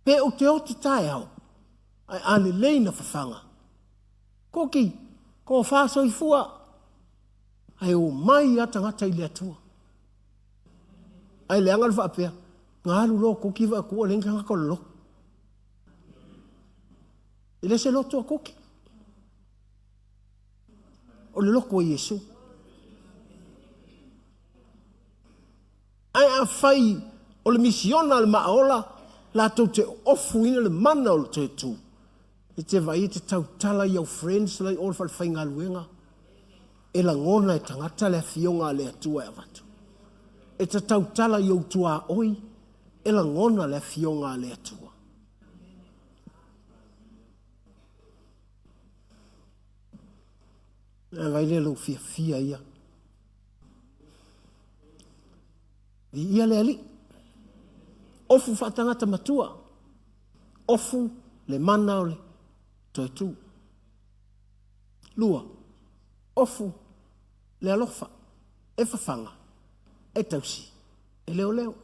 Pe ou te oti taeao, ae a lelei na fafaga. Koki! Tofa soifua, ae omai lava tagata i le Atua. Ae leaga le faapea, na alu loa o Kuki vaai atu ua leai ni tagata o le lotu. E le se lotu a Kuki. O le lotu a Iesu. Ae afai o le misiona a le Maaola latou te ofuina le mana o le toe tu, e te vaai e te tautala i au friends la i o le falefaigaluega, e lagona e tagata le afioga a le Atua e avatu. E te tautala i ou tuaoi, e lagona le afioga a le Atua. E vaai lea lou fiafia ia. Viia le Alii. Ofu faatagata matua. Ofu le mana o le toe tu. Lua, ofu le alofa e fafaga, e tausi, e leoleo.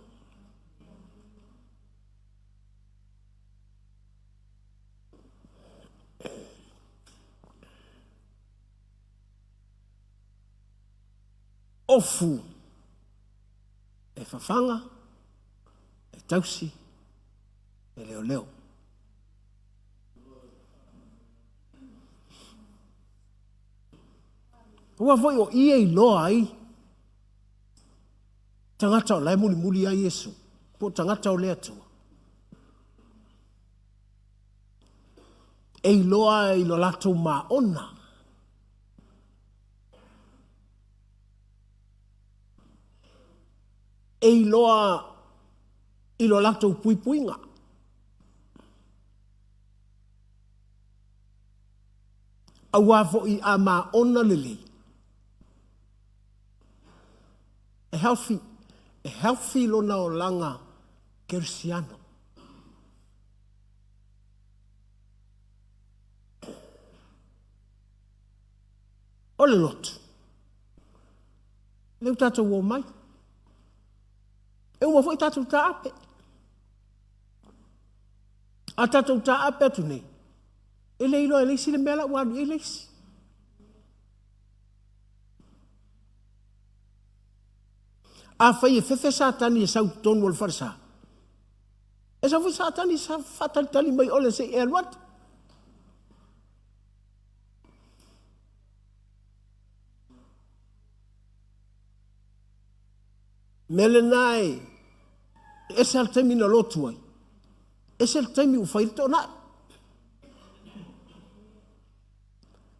Ofu e fafaga, e tausi, e leoleo. Aua foi o i e iloa ai tagata o la e mulimuli ai Iesu, po o tagata o le Atua. E iloa i lo latou maona. E iloa i lo latou puipuiga. Aua foi a maona lelei, e healthy, e healthy lona olaga kerisiano. O le lotu, lea ua tatou omai. E uma foi tatou taape. A tatou taape atu nei, e le iloa e le isi le mea la ua alu i ai le isi. Afai e fefe Satani e sau i totonu o le falesa, e sau foi Satani e faatalitali mai ole se i e alu atu. Mea lena e ese lava le taimi na lotu ai, ese le taimi ua fai le toonai.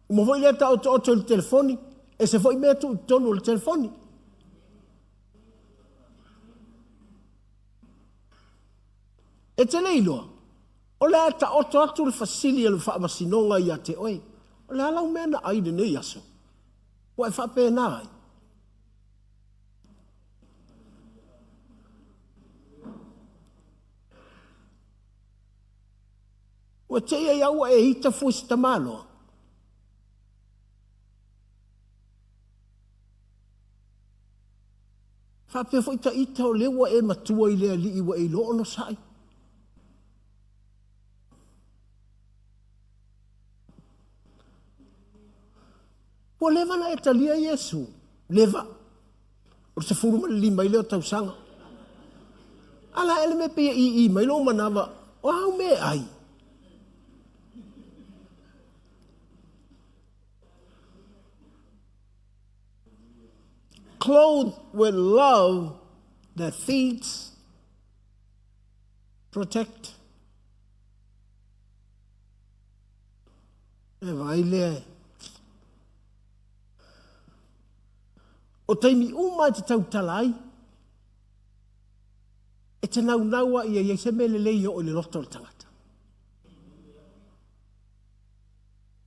Uma foi lea taotooto i le telefoni, ese foi mea tuu i totonu o le telefoni. E te le iloa, o le a taoto atu le fasili a le faamasinoga ia te oe. O le a lau mea na ai i lenei aso? Ua e faapena ai? Ua te i ai au ua e ita fua i se tamaloa. Faapea foi ta ita o lea ua e matua i le alii ua e iloa onosai. Ua leva na e talia Iesu. Leva. O le 15 ai lea o tausaga. A la ea le mea pei e ii mai lou manava, o a au mea e ai? Clothed with love that feeds, protect. E vaai lea e. O taimi uma e te tautala ai, e te naunau a ia i ai se mea lelei e oo i le loto o le tagata.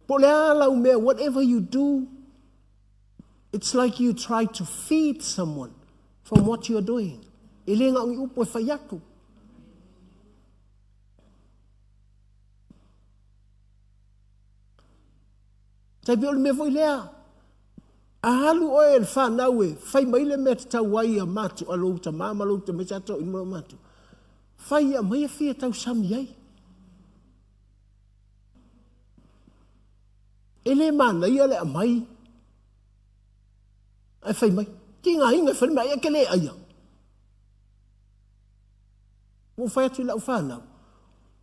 Po o le a lau mea, whatever you do, it's like you try to feed someone from what you're doing. E le na o ni upu e fai atu. Tai pei o le mea foi lea, a alu oe e le fanau e fai mai le mea tatau ai a matu a lou tama ma lou tamaiti a toeaina ma lou matua, fai e aumai e fia tausami ai. E le manaia le aumai ae fai mai, tigaina e fai le meaai ae e te le aia. Ua ou fai atu i lau fanau,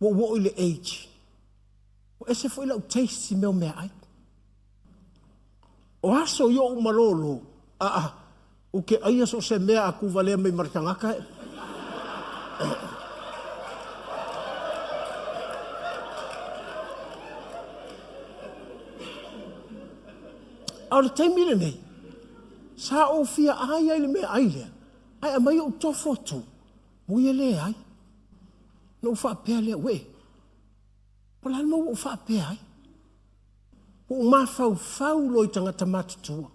ua ou oo i le age, ua ese foi lau taste i mea o meaai. O aso i ou malolo, aa, ou te aia so o se mea a tuvalea mai ma le tagata e. A o le taimi lenei, sa ou fia ai ai i le meaai lea, ae aumai ou tofo atu, ui e leai. Na ou faapea lea, uee, po o le a le mea ua ou faapea ai? Ua ou mafaufau loa i tagata matutua.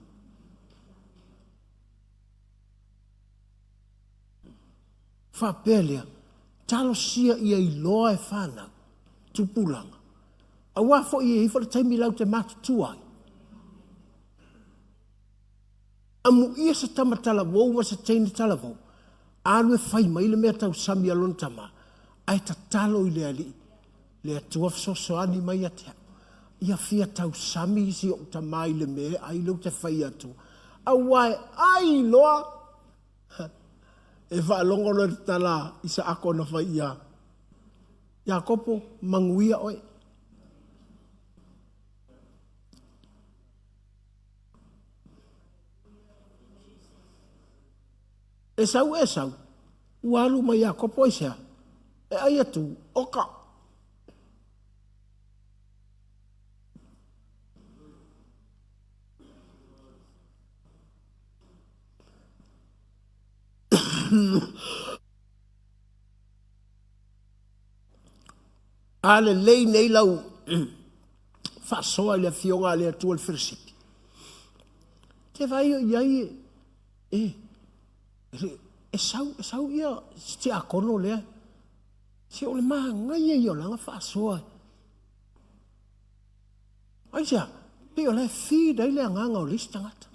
Faapea lea, talosia ia iloa e fanau, tupulaga, aua foi e i ai foi le taimi latou te matutua ai. Amuia se tama talavou ma se teine talavou, alu e fai mai le mea tausami a lona tama, ae tatalo i le Alii, le Atua fesoasoani mai ia te au. Ia fia tausami si ou tama i le mea e ai lea ou te fai atu, aua e ai loa. E faalogo loa i le tala a Isaako na fai ia Iakopo, manuia oe. Esau, Esau, ua alu ma Iakopo aisea? E ai atu, oka. A lelei nei lau faasoa i le Afioga a le Atua i le felesipi. Te vaai o i ai e, e, e sau, e sau ia si tiakono lea. Se o le manaia ia o lana faasoa. Aisea? Pei o la e feed ai le agaga o le isi tagata.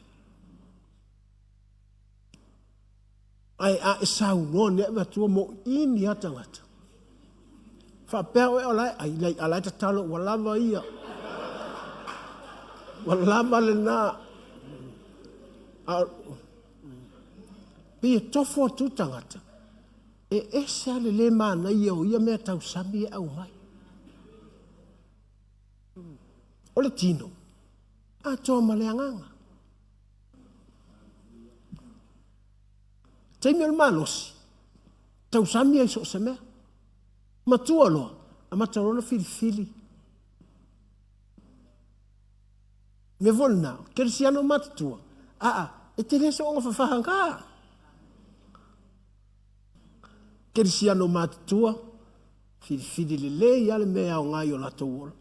Ae a e saunoa nei ave atua mo i ni a tagata. Faapea oe o la e ai, lai, a la e tatalo ua lava ia. Ua lava lena. A, pei e tofo atu tagata, e ese lava le le manaia o ia mea tausami e aumai. O le tino, atoa ma le agaga. Taimi o le malosi, tausami ai so o se mea. Matua loa, amata loa ona filifili. Mea foi lena, kerisiano matutua, aa, e te le soonga fafaga. Kerisiano matutua, filifili lelei lava le mea e aoga i o latou ola.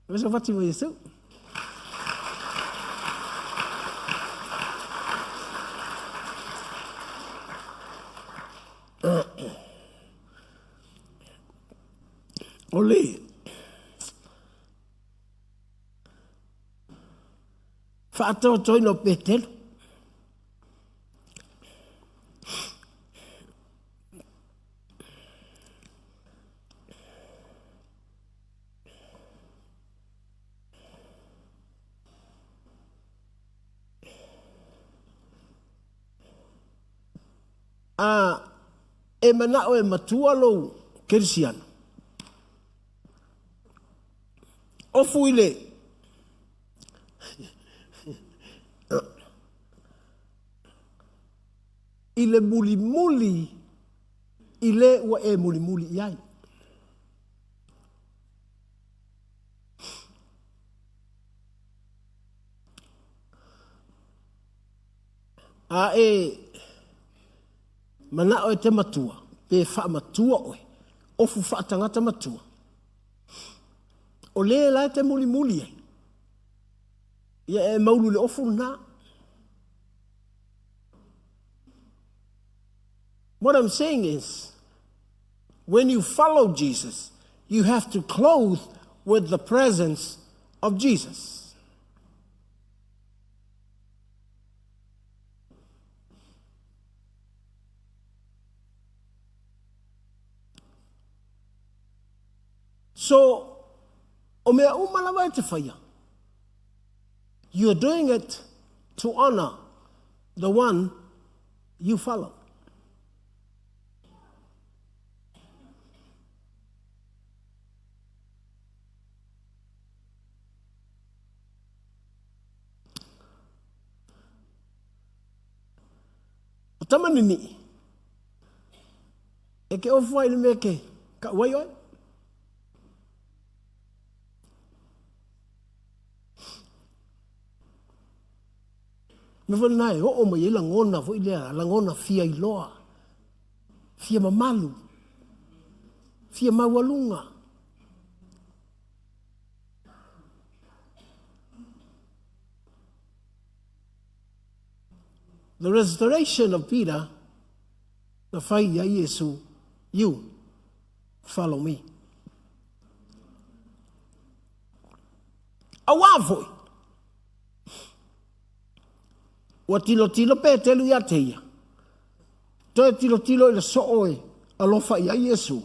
Ave fati mo Iesu. O le faatoatoina o Petelo. A e manao e matua lou kerisiano, ofu i le i le mulimuli i le ua e mulimuli i ai. A e manao e te matua, pe faamatua oe, ofu faatagata matua, o le la e te mulimuli ai, ia e maulu i le ofu lena. What I'm saying is, when you follow Jesus, you have to clothe with the presence of Jesus. So, o mea uma lava e te faia, you're doing it to honor the one you follow. O Tamanini'i, e ke ofu ai le mea ke ka'u ai oe. Mea foi lena e oo mai ai lagona foi lea, lagona fia iloa, fia mamalu, fia maualuga. The restoration of Peter, na fai ia Iesu, you follow me. Auā foi, ua tilotilo Petelu iā te ia, toe tilotilo i le soo e alofa i ai Iesu.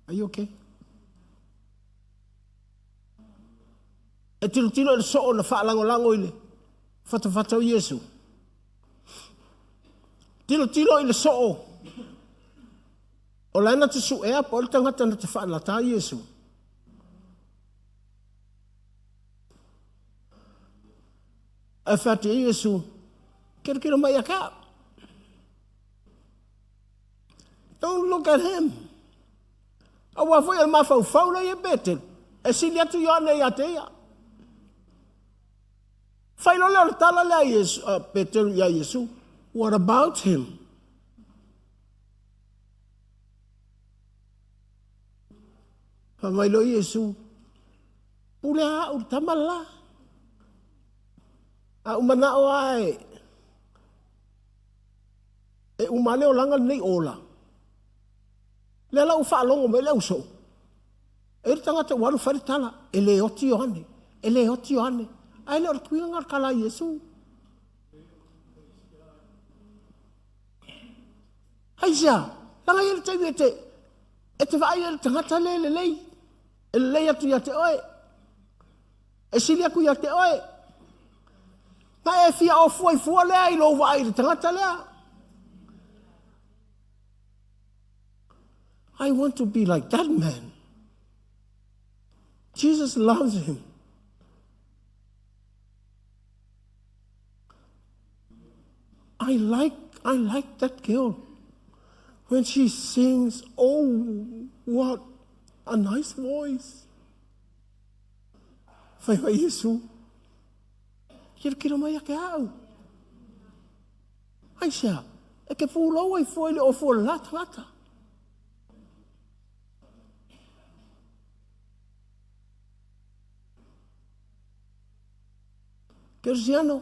Are you okay? E tilotilo i le soo na faalagolago i le fatafata o Iesu. Tilotilo i le soo o la e na te suea po o le tagata na te faalatā Iesu. Ae fai atu i ai Iesu, Kilokilo mai ia ke au. Don't look at him. Aua foi o le mafaufau lea i Petelu, e sili atu Ioane ia te ia. Fai loa lea o le tala lea a Iesu, a Petelu iā Iesu, What about him? Fai mai loa Iesu, Pule a au i le tama le la. A ou manao lava e, e uma le olaga lenei ola. Lea la ua faalogo mai le ausoo, e i le tagata ua alu fai le tala, e le oti Ioane, e le oti Ioane. Ae le o le tuiga lena o le tala a Iesu. Aisea? Leaga e i ai le taimi e te, e te vaai ai i le tagata lea e lelei, e lelei atu ia te oe, e sili atu ia te oe. Na e fia ofua ai fua lea i lou vaai i le tagata lea. I want to be like that man. Jesus loves him. I like, I like that girl. When she sings, oh, what a nice voice. Fai mai Iesu, Kilokilo mai ia ke au. Aisea, e ke pūlou ai fua i le ofu o le la tagata. Kerisiano,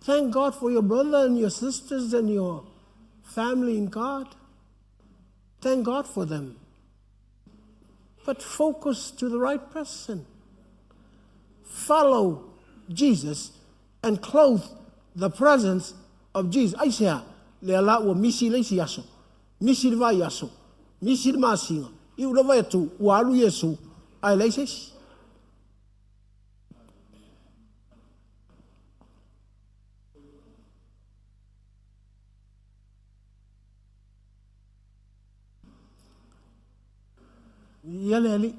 thank God for your brother and your sisters and your family in God. Thank God for them. But focus to the right person. Follow Jesus and clothe the presence of Jesus. Aisea, lea la ua misi le isi aso, misi le vaiaso, misi le masina, iu lava e atu, ua alu Iesu, ae leai se isi. Ia le Alii.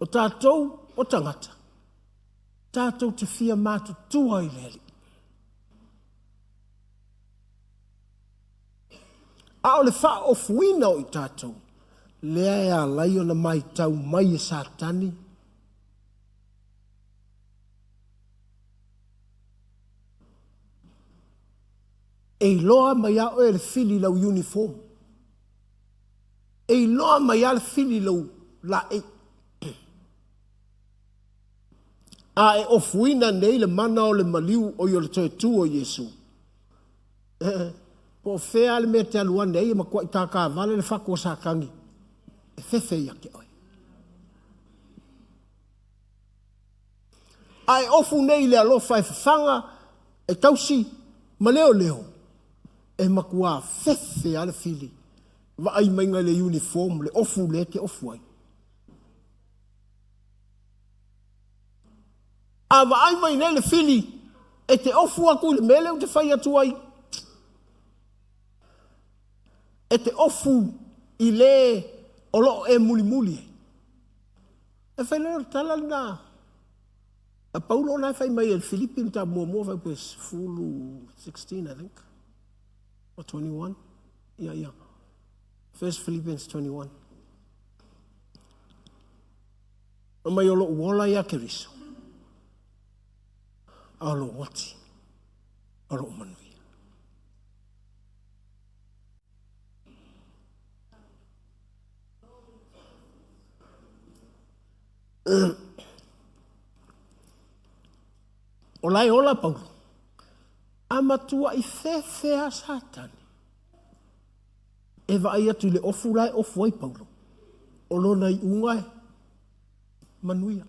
O tatou o tagata, tatou te fia matutua i le Alii. A o le faaofuina o i tatou, lea e ala ai ona matau mai e Satani, E iloa mai lava oe e le fili i lau uniform. E iloa mai lava le fili i lou laei. A e ofuina nei le mana o le maliu oi o le toe tu o Iesu, po o fea le mea e te alu ane ai e matuai tātāvale le fatu o Satani e fefe ia te oe. A e ofu nei i le alofa e fafaga, e tausi, ma leoleo. E matua fefe lava le fili, vaai maiga i le uniform, le ofu lea e te ofu ai. A vaai mai nei le fili, e te ofu atu i le mea lea ou te fai atu ai. E te ofu i le o lo o e mulimuli ai. E fai lea o le tala lena a Paulo na e fai mai e le Filipi mataupu muamua fuaiupu e 10, 16 I think, or 21. Yeah, yeah. First Philippians 21. Fai mai o lou ola ia Keriso, a o lou oti, o lou manuia. O la e ola Paulo, a matuai fefe a Satani e vaai atu i le ofu la e ofu ai Paulo, o lona iuga e manuia.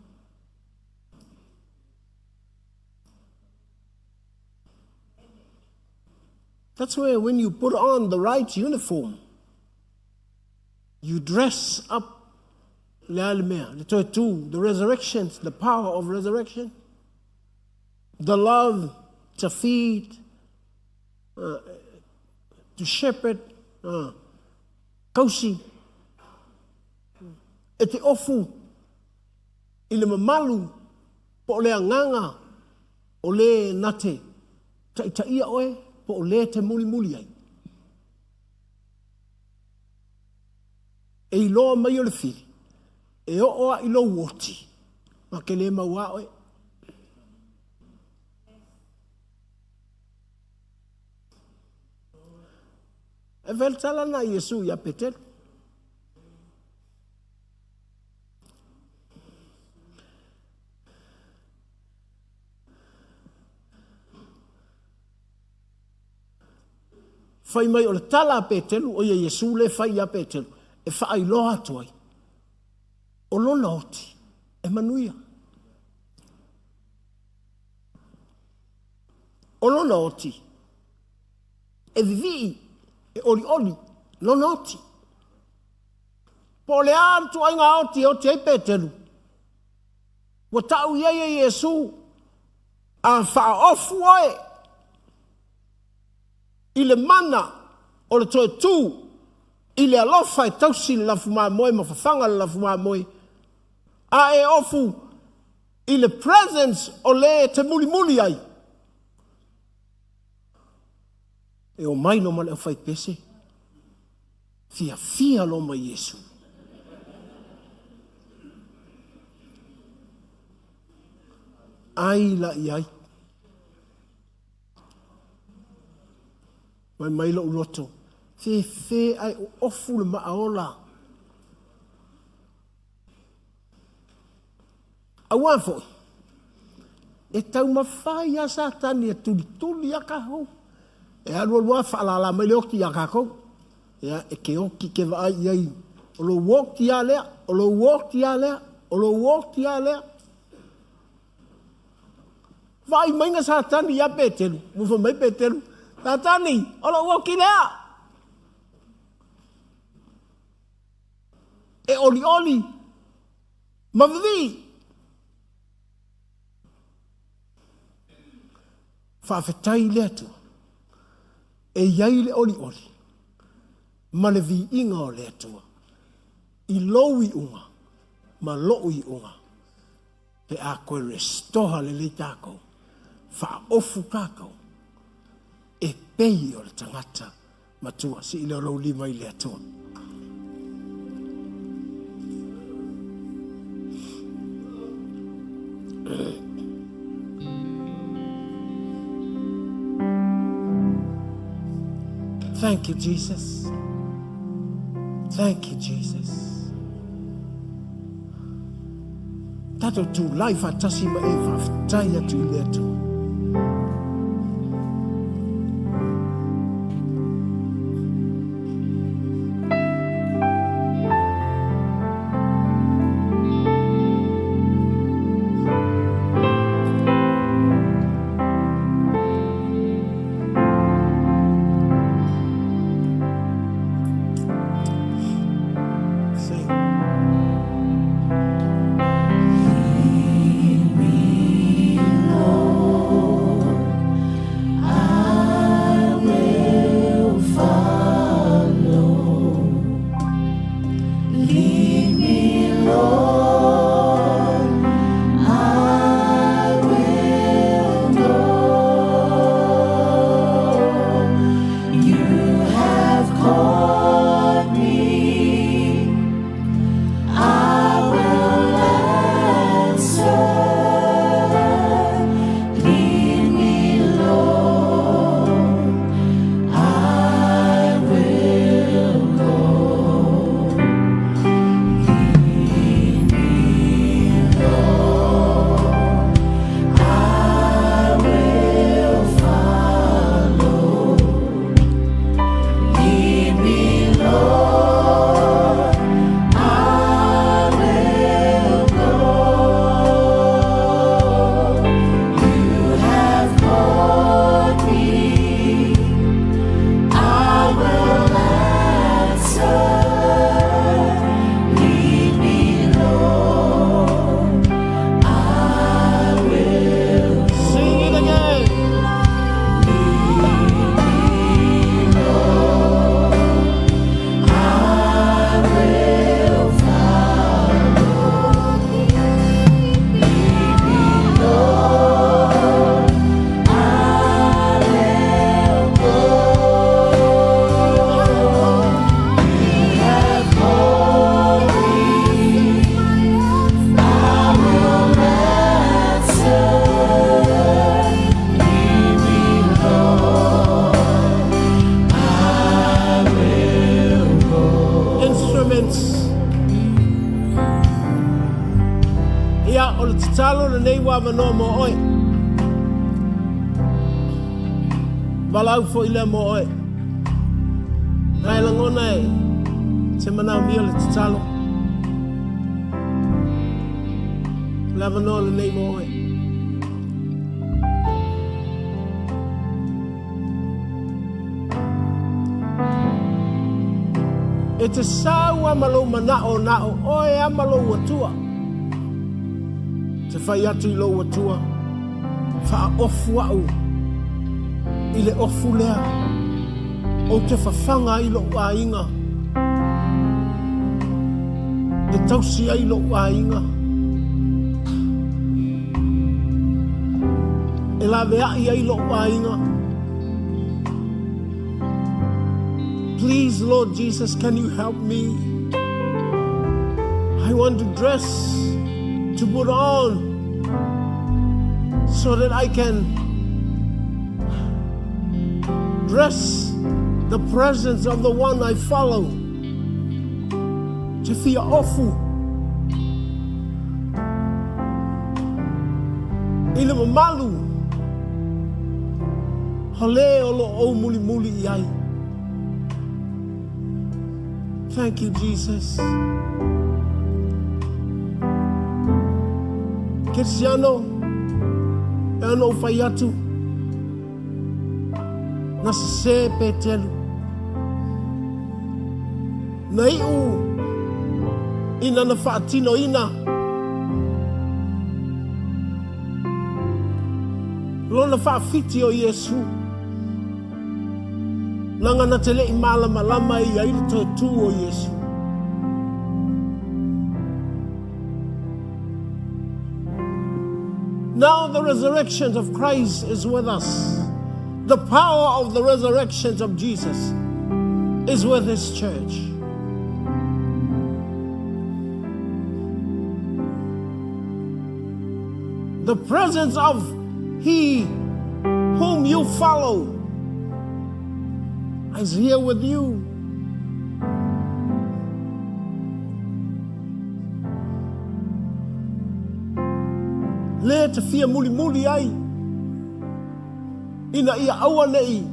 That's where when you put on the right uniform, you dress up le a le mea, le toe tū, the resurrection, the power of resurrection, the love to feed, to shepherd, kausi, e te ofu i le mamalu po o le agaga o le na te taitaia oe po o le te mulimuli ai. E iloa mai o le fili, e oo a i lou oti, ma ke le mau a oe. E fai le tala na Iesu ia Petelu. Fai mai o le tala a Petelu, o ia Iesu le fai ia Petelu, e faailoa atu ai, o lona oti e manuia. O lona oti e vivii, e olioli, lona oti. Po o le a le tuaiga oti e oti ai Petelu, ua tau i ai e Iesu, a faaofu oe i le mana o le toe tū i le alofa e tausi le lafu mamoe ma fafaga le lafu mamoe, a e ofu i le presence o le e te mulimuli ai, e omai loa ma le aufaipese, fiafia loa ma Iesu. Ai la i ai. Mai mai lou loto, fefe ae ofu le maaola. Auā foi, e taumafai lava Satani e tulituli lava kākou. E alualu lava faalala mai le oti iā kākou. Ia, e ke oti ke vaai i ai, o lou oti lava lea, o lou oti lava lea, o lou oti lava lea. Vaai mai na Satani iā Petelu, ua fai mai Petelu, Satani, o lou oti lea. E olioli ma vivii. Faafetai i le Atua e i ai le olioli ma le viiga o le Atua i lou iuga ma lou iuga pe a koe restore lelei takou, faaofu takou e pei o le tagata Matua, sii lea o lou lima i le Atua. Thank you, Jesus. Thank you, Jesus. Tatou tulai faatasi ma e faafetai atu i le Atua. o le tatalo lenei ua avanoa mo oe. Valaau foi lea mo oe. A e lagona e te manaomia le tatalo, o le avanoa lenei mo oe. E te sau a ma lou manao na o oe a ma lou Atua. Te fai atu i lou Atua, faaofu au i le ofu lea, ou te fafaga ai lou aiga, e tausi ai lou aiga. E laveai ai lou aiga. Please, Lord Jesus, can you help me? I want to dress, to put on, so that I can dress the presence of the one I follow. Te fia ofu i le mamalu o le o lo o ou mulimuli i ai. Thank you, Jesus. Kerisiano, e ana ou fai atu, na sesē Petelu. Na iu ina na faatinoina lona faafiti o Iesu, leaga na te leʻi malamalama e ia i le toe tū o Iesu. Now the resurrection of Christ is with us. The power of the resurrection of Jesus is with his church. The presence of he whom you follow is here with you. Lea te fia mulimuli ai ina ia aua nei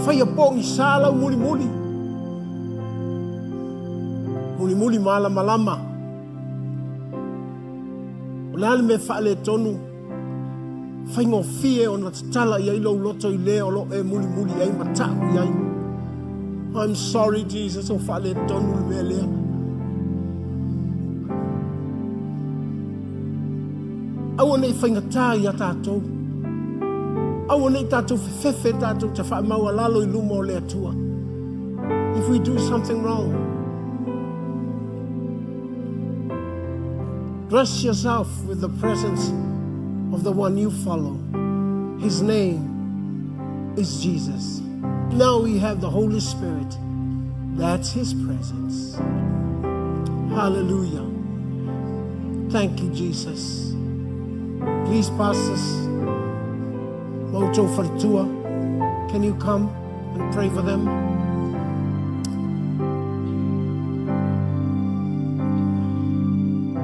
faia pogisa lau mulimuli. Mulimuli malamalama. O le a le mea faaletonu faigofie ona tatala i ai lou loto i le o lo o e mulimuli i ai ma tau i ai. I'm sorry Jesus o faaletonu le mea lea. Aua nei faigata ia tatou. Aua nei tatou fefefe tatou te faamaualalo i luma o le Atua. If we do something wrong, dress yourself with the presence of the one you follow. His name is Jesus. Now we have the Holy Spirit. That's His presence. Hallelujah. Thank you, Jesus. Please, pastors, Moto Fartua, can you come and pray for them?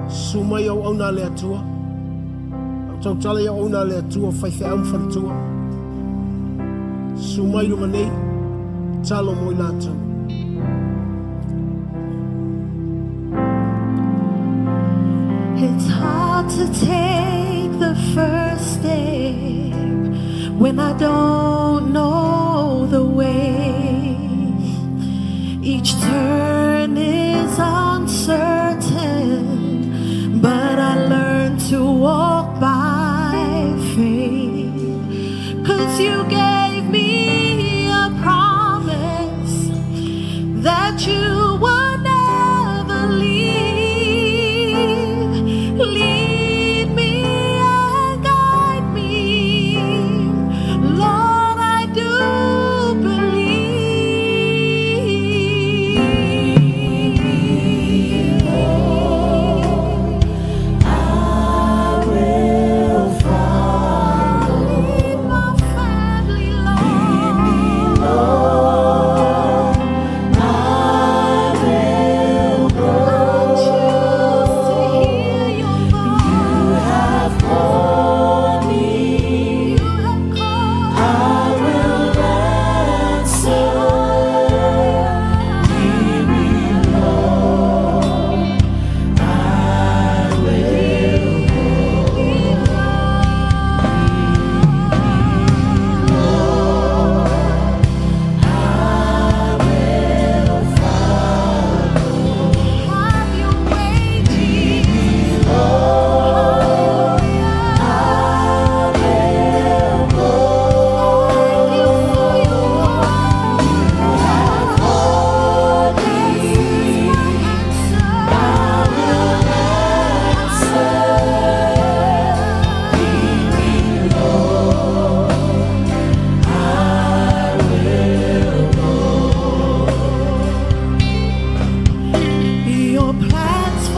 Susu mai auauna a le Atua. Au tautala i auauna a le Atua, faifeau ma faletua. Susu mai i luma nei, talo mo i latou. It's hard to take the first step when I don't know the way. Each turn is uncertain, but I learn to walk by faith. 'Cause you gave me a promise that you would never leave. Lead me and guide me, Lord.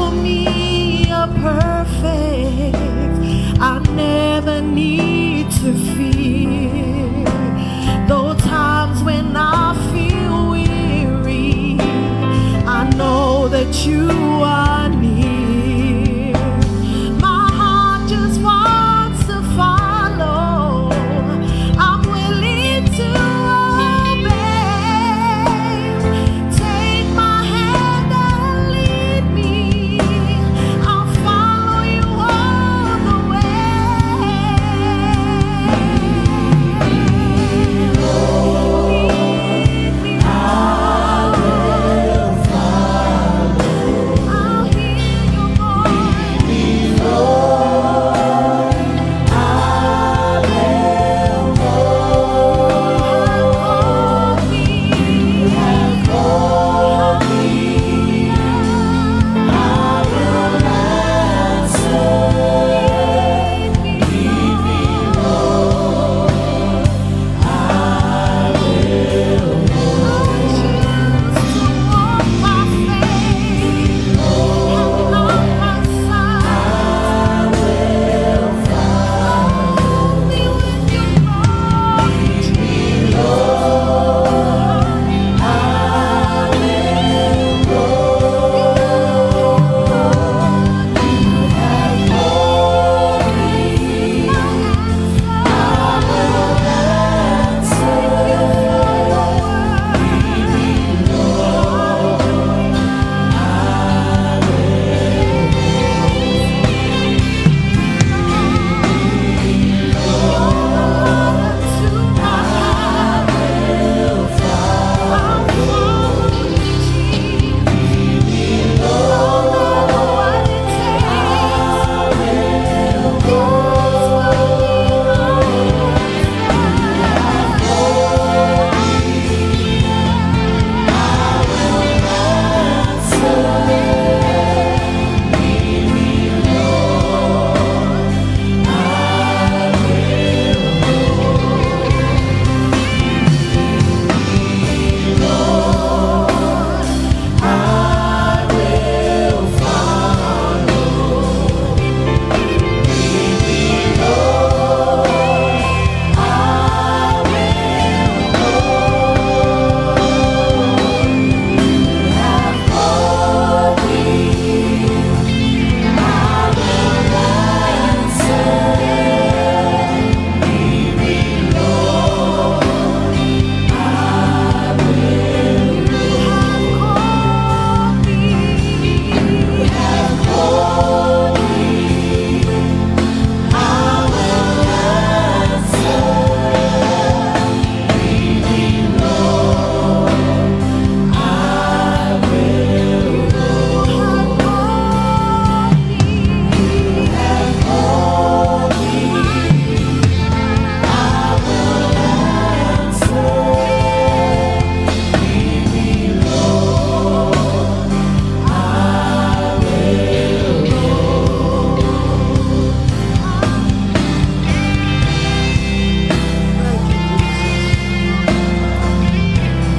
Show me you're perfect. I never need to fear. Though times when I feel weary, I know that you are near. My heart just wants to follow. I'm willing to obey. Take my hand and lead me. I'll follow you all the way. Lead me on. I'll hear your voice.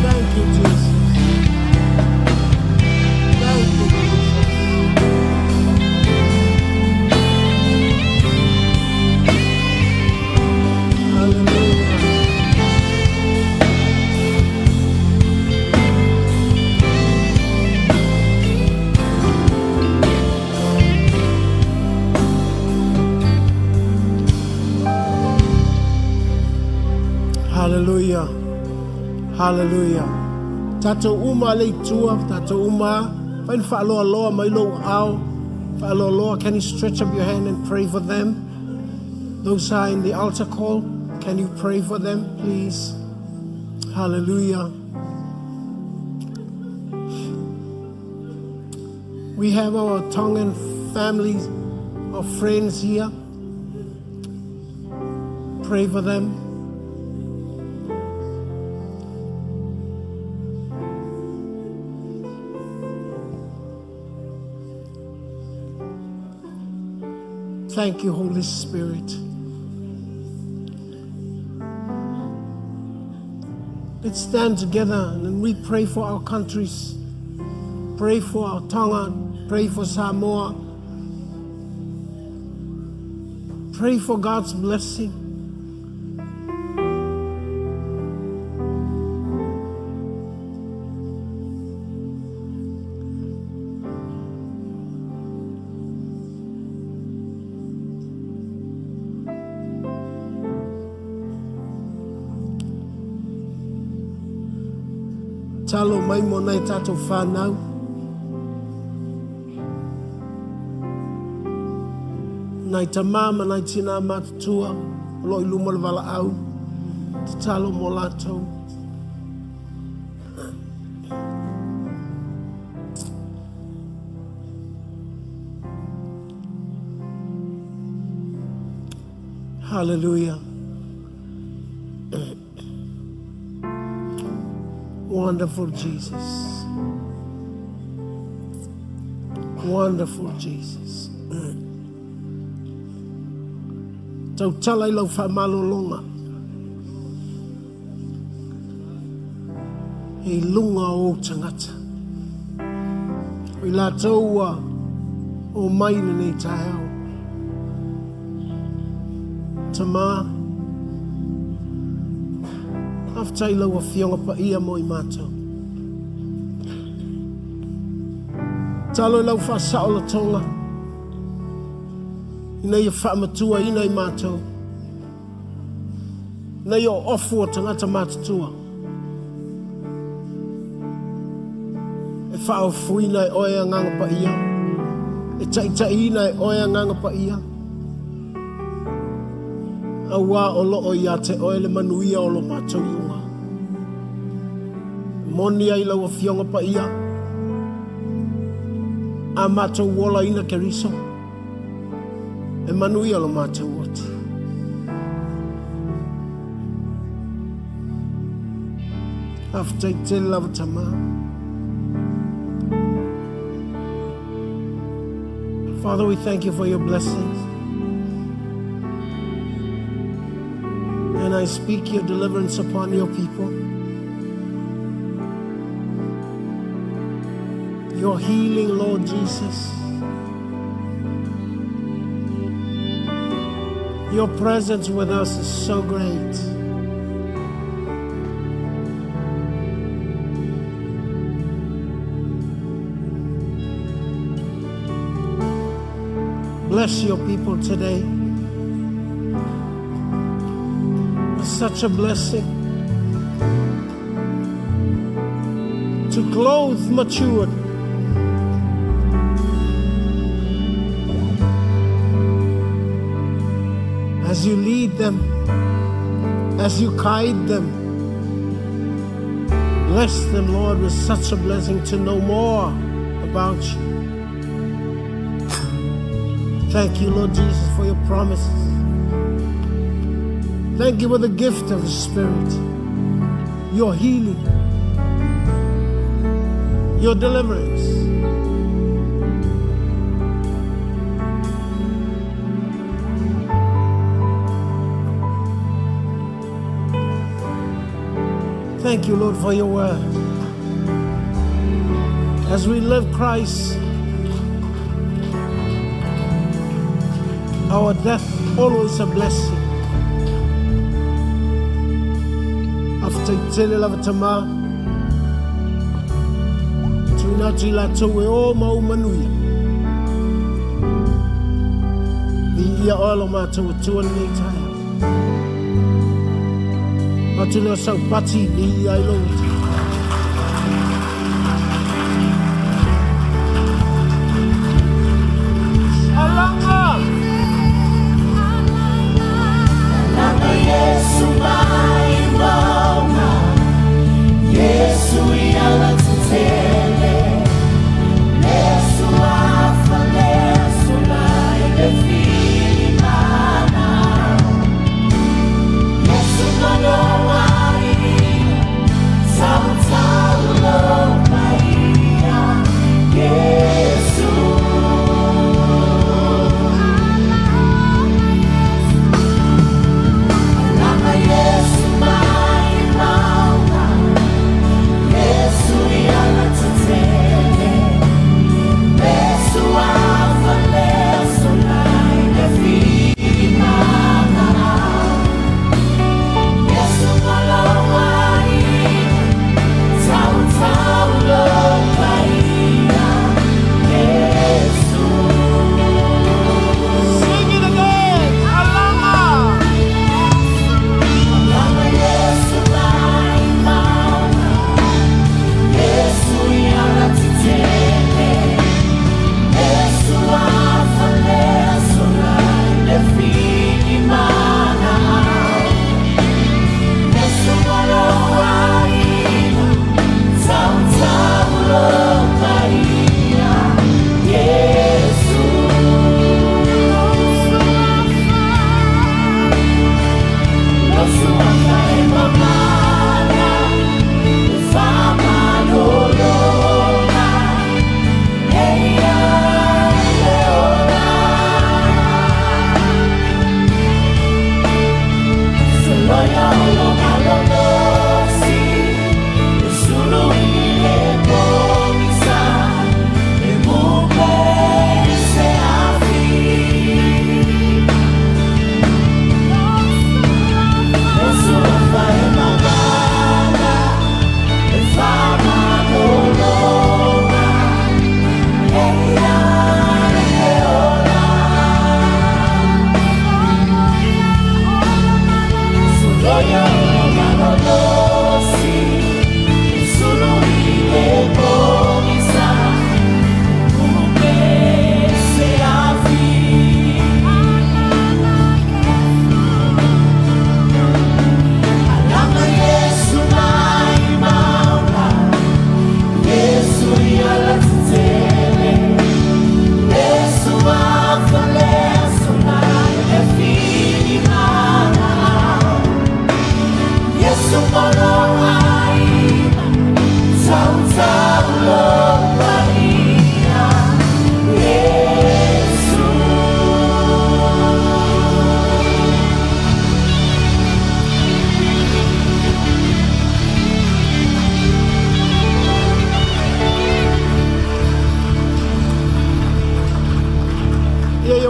Thank you, Jesus. Thank you, Jesus. Thank you, Jesus. Hallelujah. Hallelujah. Hallelujah. Tatou uma le itua, tatou uma, fai ni faaloaloa mai lou ao, faaloaloa, can you stretch up your hand and pray for them? Those who are in the altar call, can you pray for them, please? Hallelujah. We have our Tongan families, our friends here. Pray for them. Thank you, Holy Spirit. Let's stand together and we pray for our countries. Pray for our Tonga. Pray for Samoa. Pray for God's blessing. Talo mai mo nai tātou whānau. Nai tamā ma nai tinā matutua, o lo i luma o le valaau, tatalo mo latou. Hallelujah. Wonderful Jesus. Wonderful Jesus. Tautala i lau faamalologa i luga o ou tagata. O i latou ua omai i lenei taeao. Tamā, faafetai i lau Afioga Paia mo i matou. Tatalo i lau faasaolatoga ina ia faamatuaina i matou. Nei o ofu o tagata matutua e faaofuina e oe Agaga Paia, e taitaiina e oe Agaga Paia, auā o loo ia te oe le manuia o lo matou iuga. E moni ai lau Afioga Paia, a matou olaina Keriso. E manuia lo matou oti. Faafetai tele lava Tamā. Father, we thank you for your blessings. And I speak your deliverance upon your people. Your healing, Lord Jesus. Your presence with us is so great. Bless your people today. It's such a blessing to clothe matured. As you lead them, as you guide them, bless them, Lord, with such a blessing to know more about you. Thank you, Lord Jesus, for your promises. Thank you for the gift of the Spirit, your healing, your deliverance. Thank you, Lord, for your word. As we live Christ, our death always a blessing. Faafetai tele lava Tamā. Tuina atu i latou e o ma ou manuia. Viia oe lo matou Atua lenei taeao. Atu lea o sau pati viia ai lou Atua. Alanga! Alanga Yesu mai mauga, Yesu i ala tetele, Le suafa le sulai le filimana, Yesu manoai, tautau lo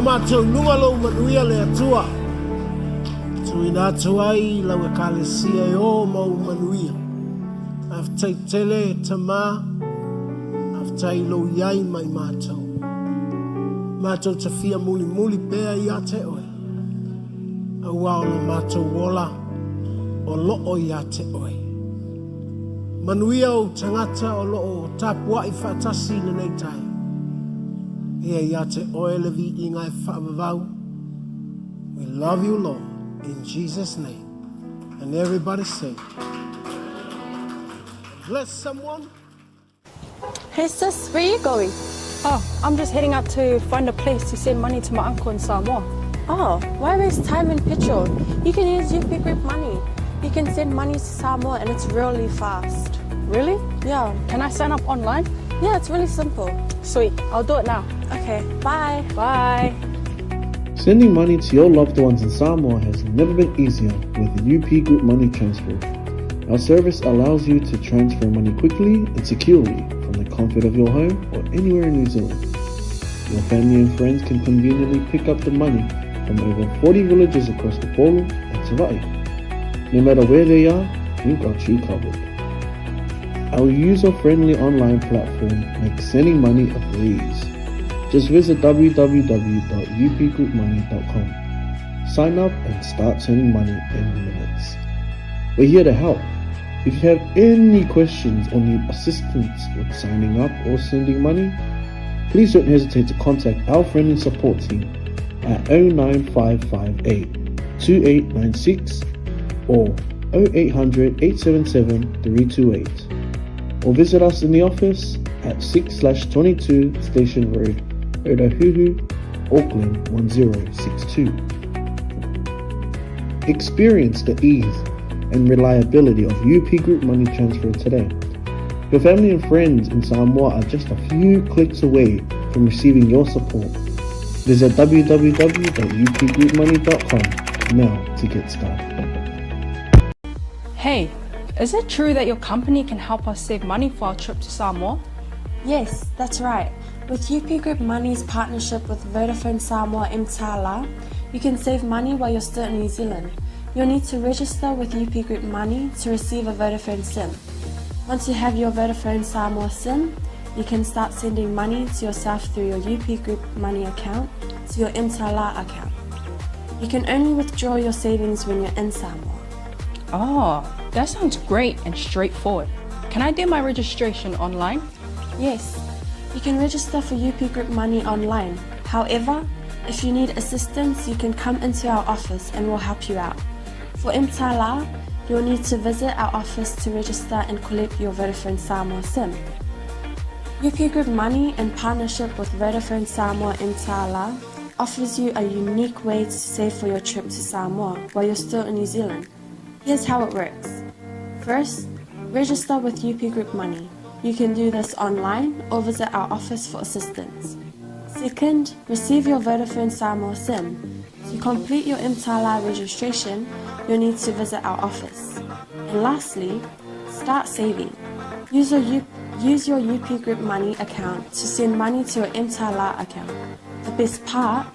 o matou luga lou manuia le Atua. Tuuina atu ai lau ekalesia e o ma ou manuia. Faafetai tele Tama, faafetai i lou iai mai matou. Matou te fia mulimuli pea ia te oe. Aua o lo matou ola o loo ia te oe. Manuia ou tagata o lo o tapuai faatasi i lenei taeao. Ia ia te oe le viiga e faavavau. We love you, Lord, in Jesus' name. And everybody say, bless someone. Hey sis, where are you going? Oh, I'm just heading out to find a place to send money to my uncle in Samoa. Oh, why waste time and petrol? You can use UP Group Money. You can send money to Samoa and it's really fast. Really? Yeah. Can I sign up online? Yeah, it's really simple. Sweet. I'll do it now. Okay, bye. Bye. Sending money to your loved ones in Samoa has never been easier with UP Group Money Transfer. Our service allows you to transfer money quickly and securely from the comfort of your home or anywhere in New Zealand. Your family and friends can conveniently pick up the money from over 40 villages across Upolu and Savai'i. No matter where they are, we've got you covered. Our user-friendly online platform makes sending money a breeze. Just visit www.upgroupmoney.com. Sign up and start sending money in minutes. We're here to help. If you have any questions or need assistance with signing up or sending money, please don't hesitate to contact our friendly support team at 09558 2896 or 0800 877 328 or visit us in the office at 6/22 Station Road, Otahuhu, Auckland 1062. Experience the ease and reliability of UP Group Money Transfer today. Your family and friends in Samoa are just a few clicks away from receiving your support. Visit www.upgroupmoney.com now to get started. Hey, is it true that your company can help us save money for our trip to Samoa? Yes, that's right. With UP Group Money's partnership with Vodafone Samoa Mtala, you can save money while you're still in New Zealand. You'll need to register with UP Group Money to receive a Vodafone SIM. Once you have your Vodafone Samoa SIM, you can start sending money to yourself through your UP Group Money account to your Mtala account. You can only withdraw your savings when you're in Samoa. Oh, that sounds great and straightforward. Can I do my registration online? Yes, you can register for UP Group Money online. However, if you need assistance, you can come into our office and we'll help you out. For Mtala, you'll need to visit our office to register and collect your Vodafone Samoa SIM. UP Group Money, in partnership with Vodafone Samoa Mtala, offers you a unique way to save for your trip to Samoa while you're still in New Zealand. Here's how it works. First, register with UP Group Money. You can do this online or visit our office for assistance. Second, receive your Vodafone Samoa SIM. To complete your Mtala registration, you'll need to visit our office. And lastly, start saving. Use your, U- use your UP Group Money account to send money to your Mtala account. The best part,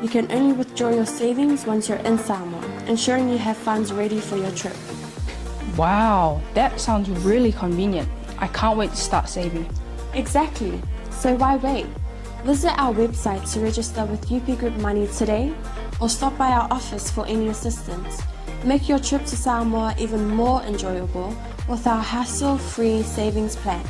you can only withdraw your savings once you're in Samoa, ensuring you have funds ready for your trip. Wow, that sounds really convenient. I can't wait to start saving. Exactly. So why wait? Visit our website to register with UP Group Money today or stop by our office for any assistance. Make your trip to Samoa even more enjoyable with our hassle-free savings plan.